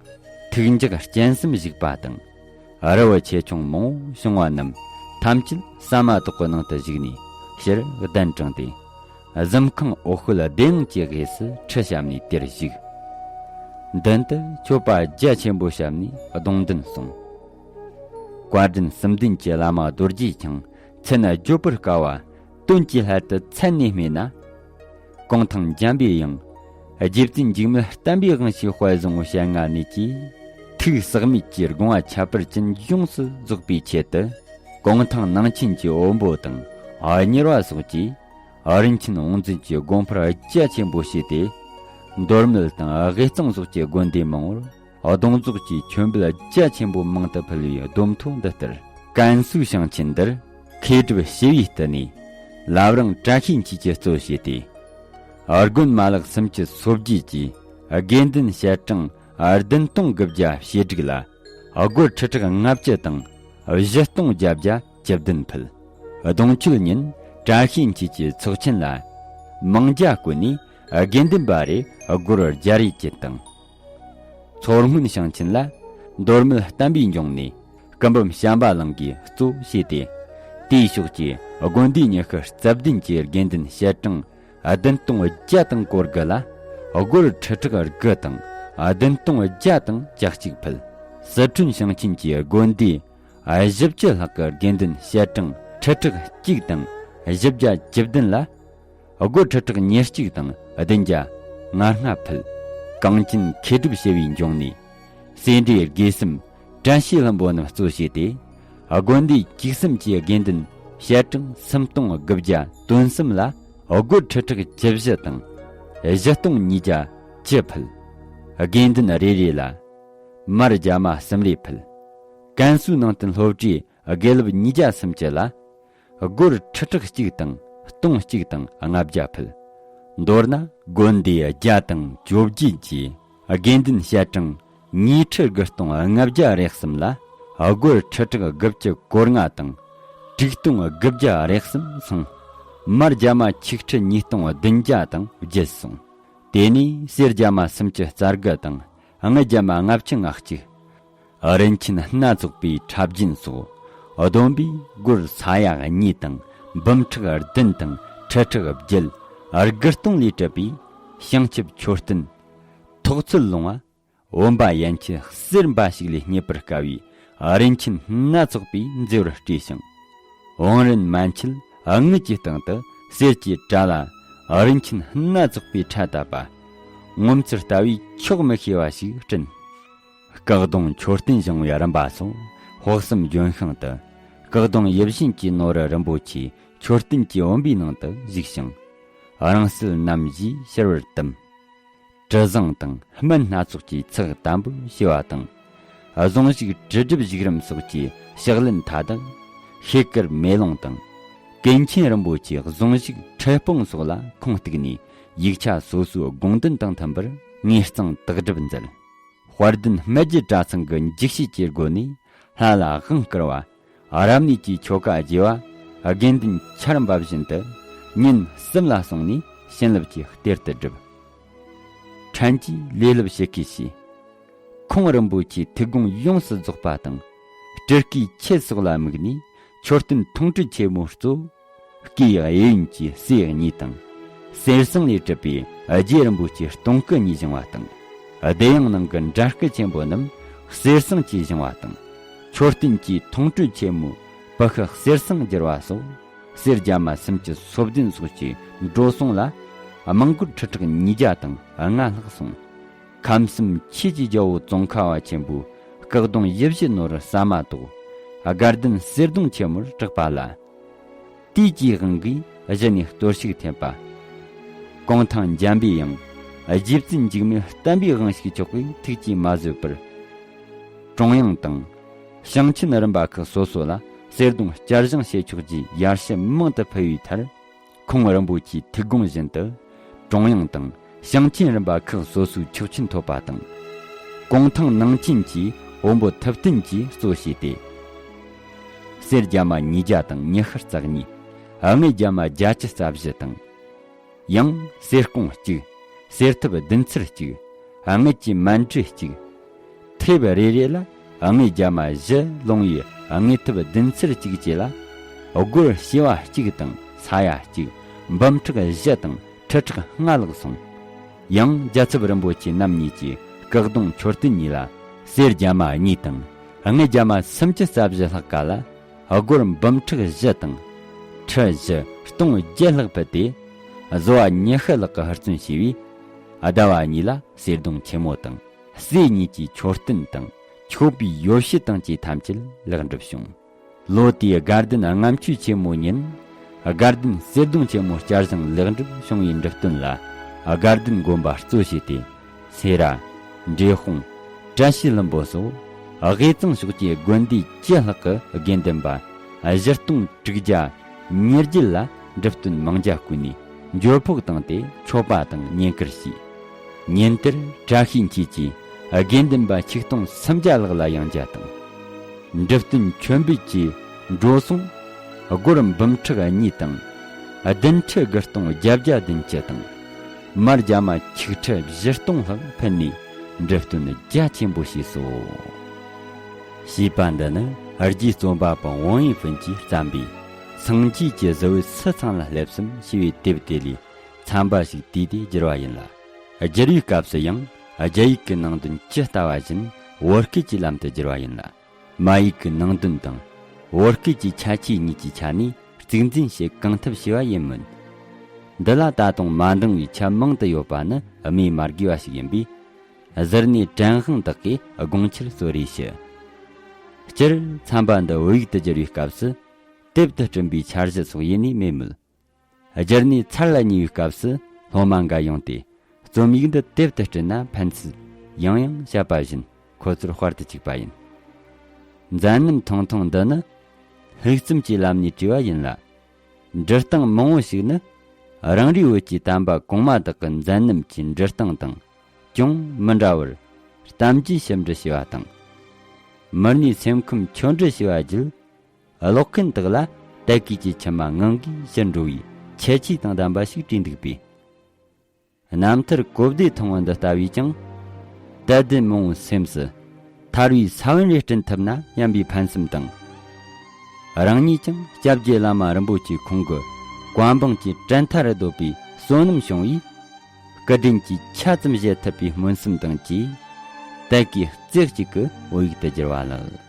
ཐུགས་འཇགས་སྤྱན་གསུམ་བཞུགས་པ་དང་། རི་བོ་ཆེ་ཆུང་མང་བོ་བྱུང་བ་རྣམས། ཐམས་ཅད་ཟ་མ་ཏོག་གི་ནང་དུ་བཞུགས་ནས། ཕྱིར་གདན་དྲངས་ཏེ། གཟིམ་ཁང་འོག་ཤུལ་བདེ་ཡངས་ཀྱི་གེ་སུ་ཁྲི་བཤམས་ནས་དེར་བཞུགས། མདུན་དུ་མཆོད་པ་རྒྱ་ཆེན་པོ་བཤམས་ནས་གདུང་འདོན་གསུངས། བཀའ་དྲིན་གསུམ་ལྡན་གྱི་བླ་མ་རྡོ་རྗེ་འཆང་། མཚན་བརྗོད་པར་དཀའ་བ། དོན་གྱི་ལྷ་དུ་མཚན་ནས་སྨྲས་ན། གུང་ཐང་འཇམ་པའི་དབྱངས། རྗེ་བཙུན་འཇིགས་མེད་བསྟན་པའི་དབང་ཕྱུག་དཔལ་བཟང་པོ་ཞལ་སྔ་ནས་ཀྱིས། ཐུགས་ཟག་མེད་ཀྱི་དགོངས་པ་ཁྱད་པར་ཅན་ཡོངས་སུ་རྫོགས་པའི་ཆེད་དུ། གུང་ཐང་ནང་ཆེན་གྱི་དབོན་པོ་དང་། གཉེར་བ་སོགས་ཀྱིས། རིན་ཆེན་བང་མཛོད་ཀྱི་དགོན་པར་རྒྱ་ཆེན་པོ་བྱས་ཏེ། མདོ་སྨད་དང་དབུས་གཙང་སོགས་ཀྱི་དགོན་སྡེ་མང་བོར། གདུང་རྫོགས་ཀྱི་མཆོད་འབུལ་རྒྱ་ཆེན་པོ་མང་དུ་ཕུལ་བའི་སྡོམ་ཐོ་འདི་ལྟར། ཀན་སུའུ་ཞིང་ཆེན་འདིར་མཁས་གྲུབ་ཞི་བའི་སྟེང་ནས་བླ་བྲང་བཀྲ་ཤིས་འཁྱིལ་གྱིས་གཙོ་བྱས་ཏེ། དགོན་མ་ལག་སུམ་ཅུ་སོ་བརྒྱད་ཀྱི་དགེ་འདུན་ཞལ་གྲངས་བདུན་སྟོང་དགུ་བརྒྱ་ཞེ་དྲུག་ལ། སྒོར་ཁྲི་ཕྲག་ལྔ་བཅུ་དང་བཞི་སྟོང་བརྒྱད་བརྒྱ་བཅུ་བདུན་ཕུལ། གདུང་མཆོད་ཉིན་བཀྲ་ཤིས་འཁྱིལ་གྱི་ཚོགས་ཆེན་ལ། མང་ཇ་བསྐོལ་ནས་དགེ་འདུན་པ་རེ་སྒོར་བརྒྱ་རེ་བཅུ་དང་། མཚོ་སྔོན་ཞིང་ཆེན་ལ་མདོ་སྨད་བསྟན་པའི་འབྱུང་གནས་སྐུ་འབུམ་བྱམས་པ་གླིང་གིས་གཙོ་བྱས་ཏེ། དེའི་ཕྱོགས་ཀྱི་དགོན་སྡེ་ཉི་ཤུ་རྩ་བདུན་གྱི་དགེ་འདུན་ཞལ་གྲངས་བདུན་སྟོང་བརྒྱ་དང་སྐོར་དགུ་ལ། སྒོར་ཁྲི་ཕྲག་དགུ་དང་བདུན་སྟོང་བརྒྱ་དང་བརྒྱད་ཅུ་གཅིག་ཕུལ། སི་ཁྲོན་ཞིང་ཆེན་གྱི་དགོན་སྡེ་བཞི་བཅུ་ལྷག་གི་དགེ་འདུན་ཞལ་གྲངས་ཁྲི་ཕྲག་གཅིག་དང་བཞི་བརྒྱ་བཅུ་བདུན་ལ། སྒོར་ཁྲི་ཕྲག་ཉེར་གཅིག་དང་བདུན་བརྒྱ་ང་ལྔ་ཕུལ། གངས་ཅན་མཁས་གྲུབ་ཞི་བའི་འབྱུང་གནས་སེ་འབྲས་དགེ་གསུམ་བཀྲ་ཤིས་ལྷུན་པོ་རྣམས་གཙོ་བྱས་ཏེ། དགོན་སྡེ་བཅུ་གསུམ་གྱི་དགེ་འདུན་ཞལ་གྲངས་སུམ་སྟོང་དགུ་བརྒྱ་དོན་གསུམ་ལ། སྒོར་ཁྲི་ཕྲག་བཅུ་བཞི་དང་བཞི་སྟོང་ཉིས་བརྒྱ་བཅུ་ཕུལ། དགེ་འདུན་རེ་རེ་ལ་མར་རྒྱ་མ་གསུམ་རེ་ཕུལ། ཀན་སུའུ་ནང་བསྟན་སློབ་གྲྭའི་དགེ་སློབ་ཉིས་བརྒྱ་སུམ་ཅུ་ལ། སྒོར་ཁྲི་ཕྲག་གཅིག་དང་སྟོང་གཅིག་དང་ལྔ་བརྒྱ་ཕུལ། མདོར་ན། དགོན་སྡེ་བརྒྱ་དང་བཅོ་བརྒྱད་ཀྱི་དགེ་འདུན་ཞལ་གྲངས་ཉིས་ཁྲི་དགུ་སྟོང་ལྔ་བརྒྱ་རེ་གསུམ་ལ། སྒོར་ཁྲི་ཕྲག་དགུ་བཅུ་གོ་ལྔ་དང་དྲུག་སྟོང་དགུ་བརྒྱ་རེ་གསུམ་སོང་། མར་རྒྱ་མ་ཆིག་ཁྲི་ཉིས་སྟོང་བདུན་བརྒྱ་དང་བརྒྱད་སོང་། དེ་ནས་གསེར་རྒྱ་མ་སུམ་ཅུ་རྩ་དགུ་དང་དངུལ་རྒྱ་མ་ལྔ་བཅུ་ང་གཅིག། རིན་ཆེན་སྣ་ཚོགས་པའི་ཁྲབ་རྒྱུན་སོགས་བསྡོམས་པས་སྒོར་ས་ཡ་གཉིས་དང་འབུམ་ཕྲག་བདུན་དང་ཁྲི་ཕྲག་བརྒྱད་དགུ་སྟོང་ལས་གྲུབ་པའི་བྱང་ཆུབ་མཆོད་རྟེན། ཐོག་ཚད་ལོངས་པ་བུམ་པ་ཡན་ཆད་གསེར་འབའ་ཞིག་ལས་རྙེད་པར་དཀའ་བའི་རིན་ཆེན་སྣ་ཚོགས་པས་མཛེས་པར་སྤྲས་ཤིང་། བང་རིམ་མན་ཆད་དངུལ་གྱི་སྟེང་དུ་གསེར་གྱི་དྲ་ལ་རིན་ཆེན་སྣ་ཚོགས་པའི་ཕྲ་བཏབ་པ། ངོ་མཚར་ལྟ་བས་ཆོག་མི་ཤེས་པ་ཞིག་བསྐྲུན། སྐུ་གདུང་མཆོད་རྟེན་བཞེངས་པའི་རིམ་པ་སོགས་དཔག་བསམ་ལྗོན་ཤིང་དུ། སྐུ་གདུང་ཡིད་བཞིན་གྱི་ནོར་བུ་རིན་པོ་ཆེའི་མཆོད་རྟེན་གྱི་བུམ་པའི་ནང་དུ་བཞུགས་ཤིང་། རིང་བསྲེལ་རྣམ་བཞིས་ཕྱི་བར་བཏིམ། དྲི་བཟང་དང་སྨན་སྣ་ཚོགས་ཀྱི་ཚེག་དམ་པོར་བྱས་པ་དང་། གཟུངས་གཞུག་དྲིལ་སྒྲུབ་བཞུགས་རིམ་སོགས་ཀྱི་ཕྱག་ལེན་མཐའ་དག། ཤེལ་དཀར་མེ་ལོང་དང་། ཀུན་མཁྱེན་རིན་པོ་ཆེའི་གཟུངས་གཞུག་ཁྲི་སྤོང་སོགས་ལ་ཁུངས་གཏུགས་ནས། ཡིག་ཆ་སོ་སོའི་དགོངས་དོན་དང་མཐུན་པར་ངེས་གཙང་དག་སྒྲུབ་མཛད། དཔལ་ལྡན་སྨད་རྒྱུད་གྲྭ་ཚང་གི་འཇུག་བྱེད་ཀྱི་སྒོ་ནས་ལྷ་ལ་དབང་བསྐུར་བ། རབ་གནས་ཀྱི་ཆོ་ག་རྒྱས་པ། དགེ་འདུན་ཆར་འབབ་བཞིན་དུ་ཉིན་གསུམ་ལ་སོང་ནས་བྱིན་རླབས་ཀྱི་གཏེར་དུ་སྒྲུབ། ཕྲན་གྱིས་ལས་རླབས་ཞུ་གི་ཞུས། ཁོང་རིན་པོ་ཆེའི་ཐུགས་དགོངས་ཡོངས་སུ་རྫོགས་པ་དང་། སྤྲུལ་སྐུའི་ཆོས་སོགས་ལ་དམིགས་ནས་མཆོད་རྟེན་མཐོང་གྲོལ་ཆེན་མོ་གཙོ་བོ། སྐུའི་གཡས་གཡོན་གྱི་སྲས་གཉིས་དང་། གསེར་ཟངས་ལས་གྲུབ་པའི་རྗེ་རིན་པོ་ཆེའི་སྟོང་སྐུ་གཉིས་བཞེངས་པ་དང་། བདེ་ཡངས་ནང་གི་འདྲ་སྐུ་ཆེན་པོ་རྣམས་གསེར་ཟངས་ཀྱིས་བཞེངས་པ་དང་། མཆོད་རྟེན་གྱི་མཐོང་གྲོལ་ཆེན་མོའི་པུ་ཤུ་གསེར་ཟངས་བསྒྱུར་བ་སོགས། གསེར་རྒྱ་མ་སུམ་ཅུ་སོ་བདུན་སོགས་ཀྱི་འགྲོ་སོང་ལ་དམངས་སྒོར་ཁྲི་ཕྲག་ཉིས་བརྒྱ་དང་ལྔ་ལྷག་སོང་། ཁམས་གསུམ་ཆོས་ཀྱི་རྒྱལ་པོ་ཙོང་ཁ་པ་ཆེན་པོའི་ སྐུ་གདུང་ཡིད་བཞིན་ནོར་ཟ་མ་ཏོག་དགའ་ལྡན་གསེར་གདུང་ཆེན་མོར་གྲགས་པ་ལ། དུས་ཀྱི་དབང་གིས་གཞི་ནས་གཏོར་བཤིག་ཐེབས་པ། གུང་ཐང་འཇམ་པའི་དབྱངས་རྗེ་བཙུན་འཇིགས་མེད་བསྟན་པའི་དབང་ཕྱུག་མཆོག་གིས་ཐུགས་ཀྱིས་མ་བཟོད་པར། ཀྲུང་དབྱང་དང་། ཞིང་ཆེན་རིམ་པ་ཁག་སོ་སོ་ལ་གསེར་གདུང་བསྐྱར་བཞེངས་བྱེད་ཆོག་ཅེས་ཡར་ཞུ་མང་དུ་ཕུལ་བའི་མཐར། ཁོང་རིན་པོ་ཆེའི་ཐུགས་དགོངས་བཞིན་དུ། ཀྲུང་དབྱང་དང་ཞིང་ཆེན་རིམ་པ་ཁག་སོ་སོའི་ཆོག་མཆན་ཐོབ་པ་དང་། གུང་ཐང་ནང་ཆེན་གྱི་བོན་པོ་ཐུབ་བསྟན་གྱིས་གཙོ་བྱས་ཏེ། གསེར་རྒྱ་མ་ཉིས་བརྒྱ་དང་ཉི་ཤུ་རྩ་གཉིས། དངུལ་རྒྱ་མ་བརྒྱད་ཅུ་རྩ་བཞི་དང་། ཡང་གསེར་ཀོང་གཅིག་གསེར་ཐུབ་བདུན་ཚར་གཅིག་དངུལ་གྱི་མཎ་གྲུ་གཅིག་ཐེབས་རེ་རེ་ལ་དངུལ་རྒྱ་མ་བཞི་ལོང་བའི་དངུལ་ཐུབ་བདུན་ཚར་གཅིག་བཅས་ལ། སྒོར་བྱེ་བ་གཅིག་དང་ས་ཡ་གཅིག་འབུམ་ཕྲག་བཞི་དང་ཁྲི་ཕྲག་ལྔ་ལྷག་སོང་། ཡང་རྒྱལ་ཚབ་རིན་པོ་ཆེ་རྣམ་གཉིས་ཀྱིས་སྐུ་གདུང་མཆོད་རྟེན་གཉིས་ལ་གསེར་རྒྱ་མ་གཉིས་དང་དངུལ་རྒྱ་མ་སུམ་ཅུ་རྩ་བཞི་ལྷག་ག་ལ། སྒོར་འབུམ་ཕྲག་བཞི་དང་། ཁྲི་བཞི་སྟོང་བརྒྱད་ལྷག་ཕུལ་ཏེ། བཟོ་བ་ཉི་ཤུ་ལྷག་གི་ཧུར་བརྩོན་བྱས་པས། ཟླ་བ་གཉིས་ལ་གསེར་གདུང་ཆེན་མོ་དང་། སྲས་གཉིས་ཀྱི་མཆོད་རྟེན་དང་། མཆོད་པའི་ཡོ་བྱད་དང་བཅས་ཐམས་ཅད་ལེགས་འགྲུབ་བྱུང་། ལོ་དེའི་དགའ་ལྡན་ལྔ་མཆོད་ཆེན་མོའི་ཉིན། དགའ་ལྡན་གསེར་གདུང་ཆེན་མོ་བསྐྱར་བཞེངས་ལེགས་འགྲུབ་བྱུང་བའི་འགྲུབ་སྟོན་ལ། དགའ་ལྡན་དགོན་པ་གཙོ་བྱས་ཏེ། སེ་ར། འབྲས་སྤུངས། བཀྲ་ཤིས་ལྷུན་པོ་སོགས་དབུས་གཙང་ཕྱོགས་ཀྱི་དགོན་སྡེ་བཅུ་ལྷག་གི་དགེ་འདུན་པ་གཞི་སྟོང་དྲུག་བརྒྱ་ཉེར་བརྒྱད་ལ་འགྲུབ་སྟོན་མང་ཇ་བསྐོལ་ནས་འབྱོར་ཕོགས་བཏང་སྟེ་མཆོད་པ་དང་བསྙེན་བཀུར་བྱས། ཉིན་དེར་བཀྲ་ཤིས་འཁྱིལ་གྱིས་དགེ་འདུན་པ་ཆིག་སྟོང་སུམ་བརྒྱ་ལྷག་ལ་ཡང་ཇ་དང་། འགྲུབ་སྟོན་མཆོད་འབུལ་གྱི་འགྲོ་སོང་སྒོར་འབུམ་ཕྲག་གཉིས་དང་། བདུན་ཁྲི་དགུ་སྟོང་བརྒྱད་བརྒྱ་བདུན་ཅུ་དང་། མར་རྒྱ་མ་ཆིག་ཁྲི་བཞི་སྟོང་ལྷག་ཕུལ་ནས་འགྲུབ་སྟོན་རྒྱ་ཆེན་པོ་བྱས་སོ། ཞེས་པ་འདི་ནི་རྗེ་རྩོམ་པ་པོ་ཝང་ཡིན་ཧྥིན་གྱིས་བརྩམས་པའི་སངས་རྒྱས་ཀྱི་གཟི་འོད་སུ་ཚང་ལ་སླེབས་སམ་ཞེས་པའི་དེབ་དེ་ལས་ཚན་པ་ཞིག་བལྟས་ཏེ་བསྒྱུར་བ་ཡིན་ལ། བསྒྱུར་བའི་སྐབས་སུ་ཡང་རྒྱ་ཡིག་གི་ནང་དོན་ཇི་ལྟ་བ་བཞིན་བོད་སྐད་ཀྱི་ལམ་དུ་བསྒྱུར་བ་ཡིན་ལ། མ་ཡིག་གི་ནང་དོན་དང་བོད་སྐད་ཀྱི་ཁྱད་ཆོས་གཉིས་ཀྱི་ཆ་ནས་གཙིགས་འཛིན་བྱེད་གང་ཐུབ་བྱས་པ་ཡིན་མོད། འདི་ལ་ད་དུང་མ་འདང་བའི་ཆ་མང་དུ་ཡོད་པ་ནི་སྨོས་མ་དགོས་པ་ཞིག་ཡིན་པས། གཟུར་གནས་ཀྲན་ཧང་དག་གིས་དགོངས་འཆར་གཙོ་རེ་ཞུ། སྤྱིར་ཚན་པ་འདི་བོད་ཡིག་ཏུ་བསྒྱུར་བའི་སྐབས་སུ་དེབ་ཏུ་བསྐྲུན་པའི་འཆར་གཞི་སོགས་ཡེ་ནས་མེད་མོད། སྦྱར་ནས་ཚར་ལ་ཉེ་བའི་སྐབས་སུ་སློབ་མ་འགའ་ཡོང་སྟེ། རྩོམ་ཡིག་འདི་དེབ་ཏུ་བསྐྲུན་ན་ཕན་སྲིད། ཡང་ཡང་བཤད་པ་བཞིན་ཁོ་ཚོར་དཔར་དུ་བཅུག་པ་ཡིན། མཛད་རྣམ་ཐུང་ཐུང་འདི་ནི་ལྷུག་རྩོམ་གྱི་ལམ་ནས་བྲིས་པ་ཡིན་ལ། འབྲི་སྟངས་མང་བོ་ཞིག་ནི་རང་རེའི་བོད་ཀྱི་བསྟན་པ་གོང་མ་དག་གི་མཛད་རྣམ་གྱི་འབྲི་སྟངས་དང་ཅུང་མི་འདྲ་བར་གཏམ་རྒྱུད་ཞིབ་འབྲི་བྱས་པ་དང་། མི་སྣའི་སེམས་ཁམས་ཆོས་འབྲི་བྱས་པ་བརྒྱུད། ཀློག་མཁན་དག་ལ་དད་གུས་ཀྱི་མཆི་མ་ངང་གིས་ཞུ་འགྲོ་བའི་ཁྱད་ཆོས་དང་ལྡན་པ་ཞིག་བྲིས་འདུག་པས། རྣམ་ཐར་གོ་བདེ་ཐང་བ་འདི་ལྟ་བུས་ཀྱང་། དད་ལྡན་མང་བོའི་སེམས་སུ་ཐར་བའི་ས་བོན་རེ་བསྐྲུན་ཐུབ་ན་སྙམ་པའི་ཕན་སེམས་དང་། རང་ཉིད་ཀྱང་སྐྱབས་རྗེ་བླ་མ་རིན་པོ་ཆེ་ཁོང་གི་བཀའ་འབངས་ཀྱི་དྲན་མཐའ་རུ་སྡོད་པའི་བསོད་ནམས་བྱུང་བས། སྐུ་དྲིན་གྱི་ཆ་ཙམ་བཞེས་ཐུབ་པའི་སྨོན་སེམས་དང་བཅས། དད་གུས་རྩེ་གཅིག་གིས་བོད་ཡིག་ཏུ་བསྒྱུར་བ་ལགས།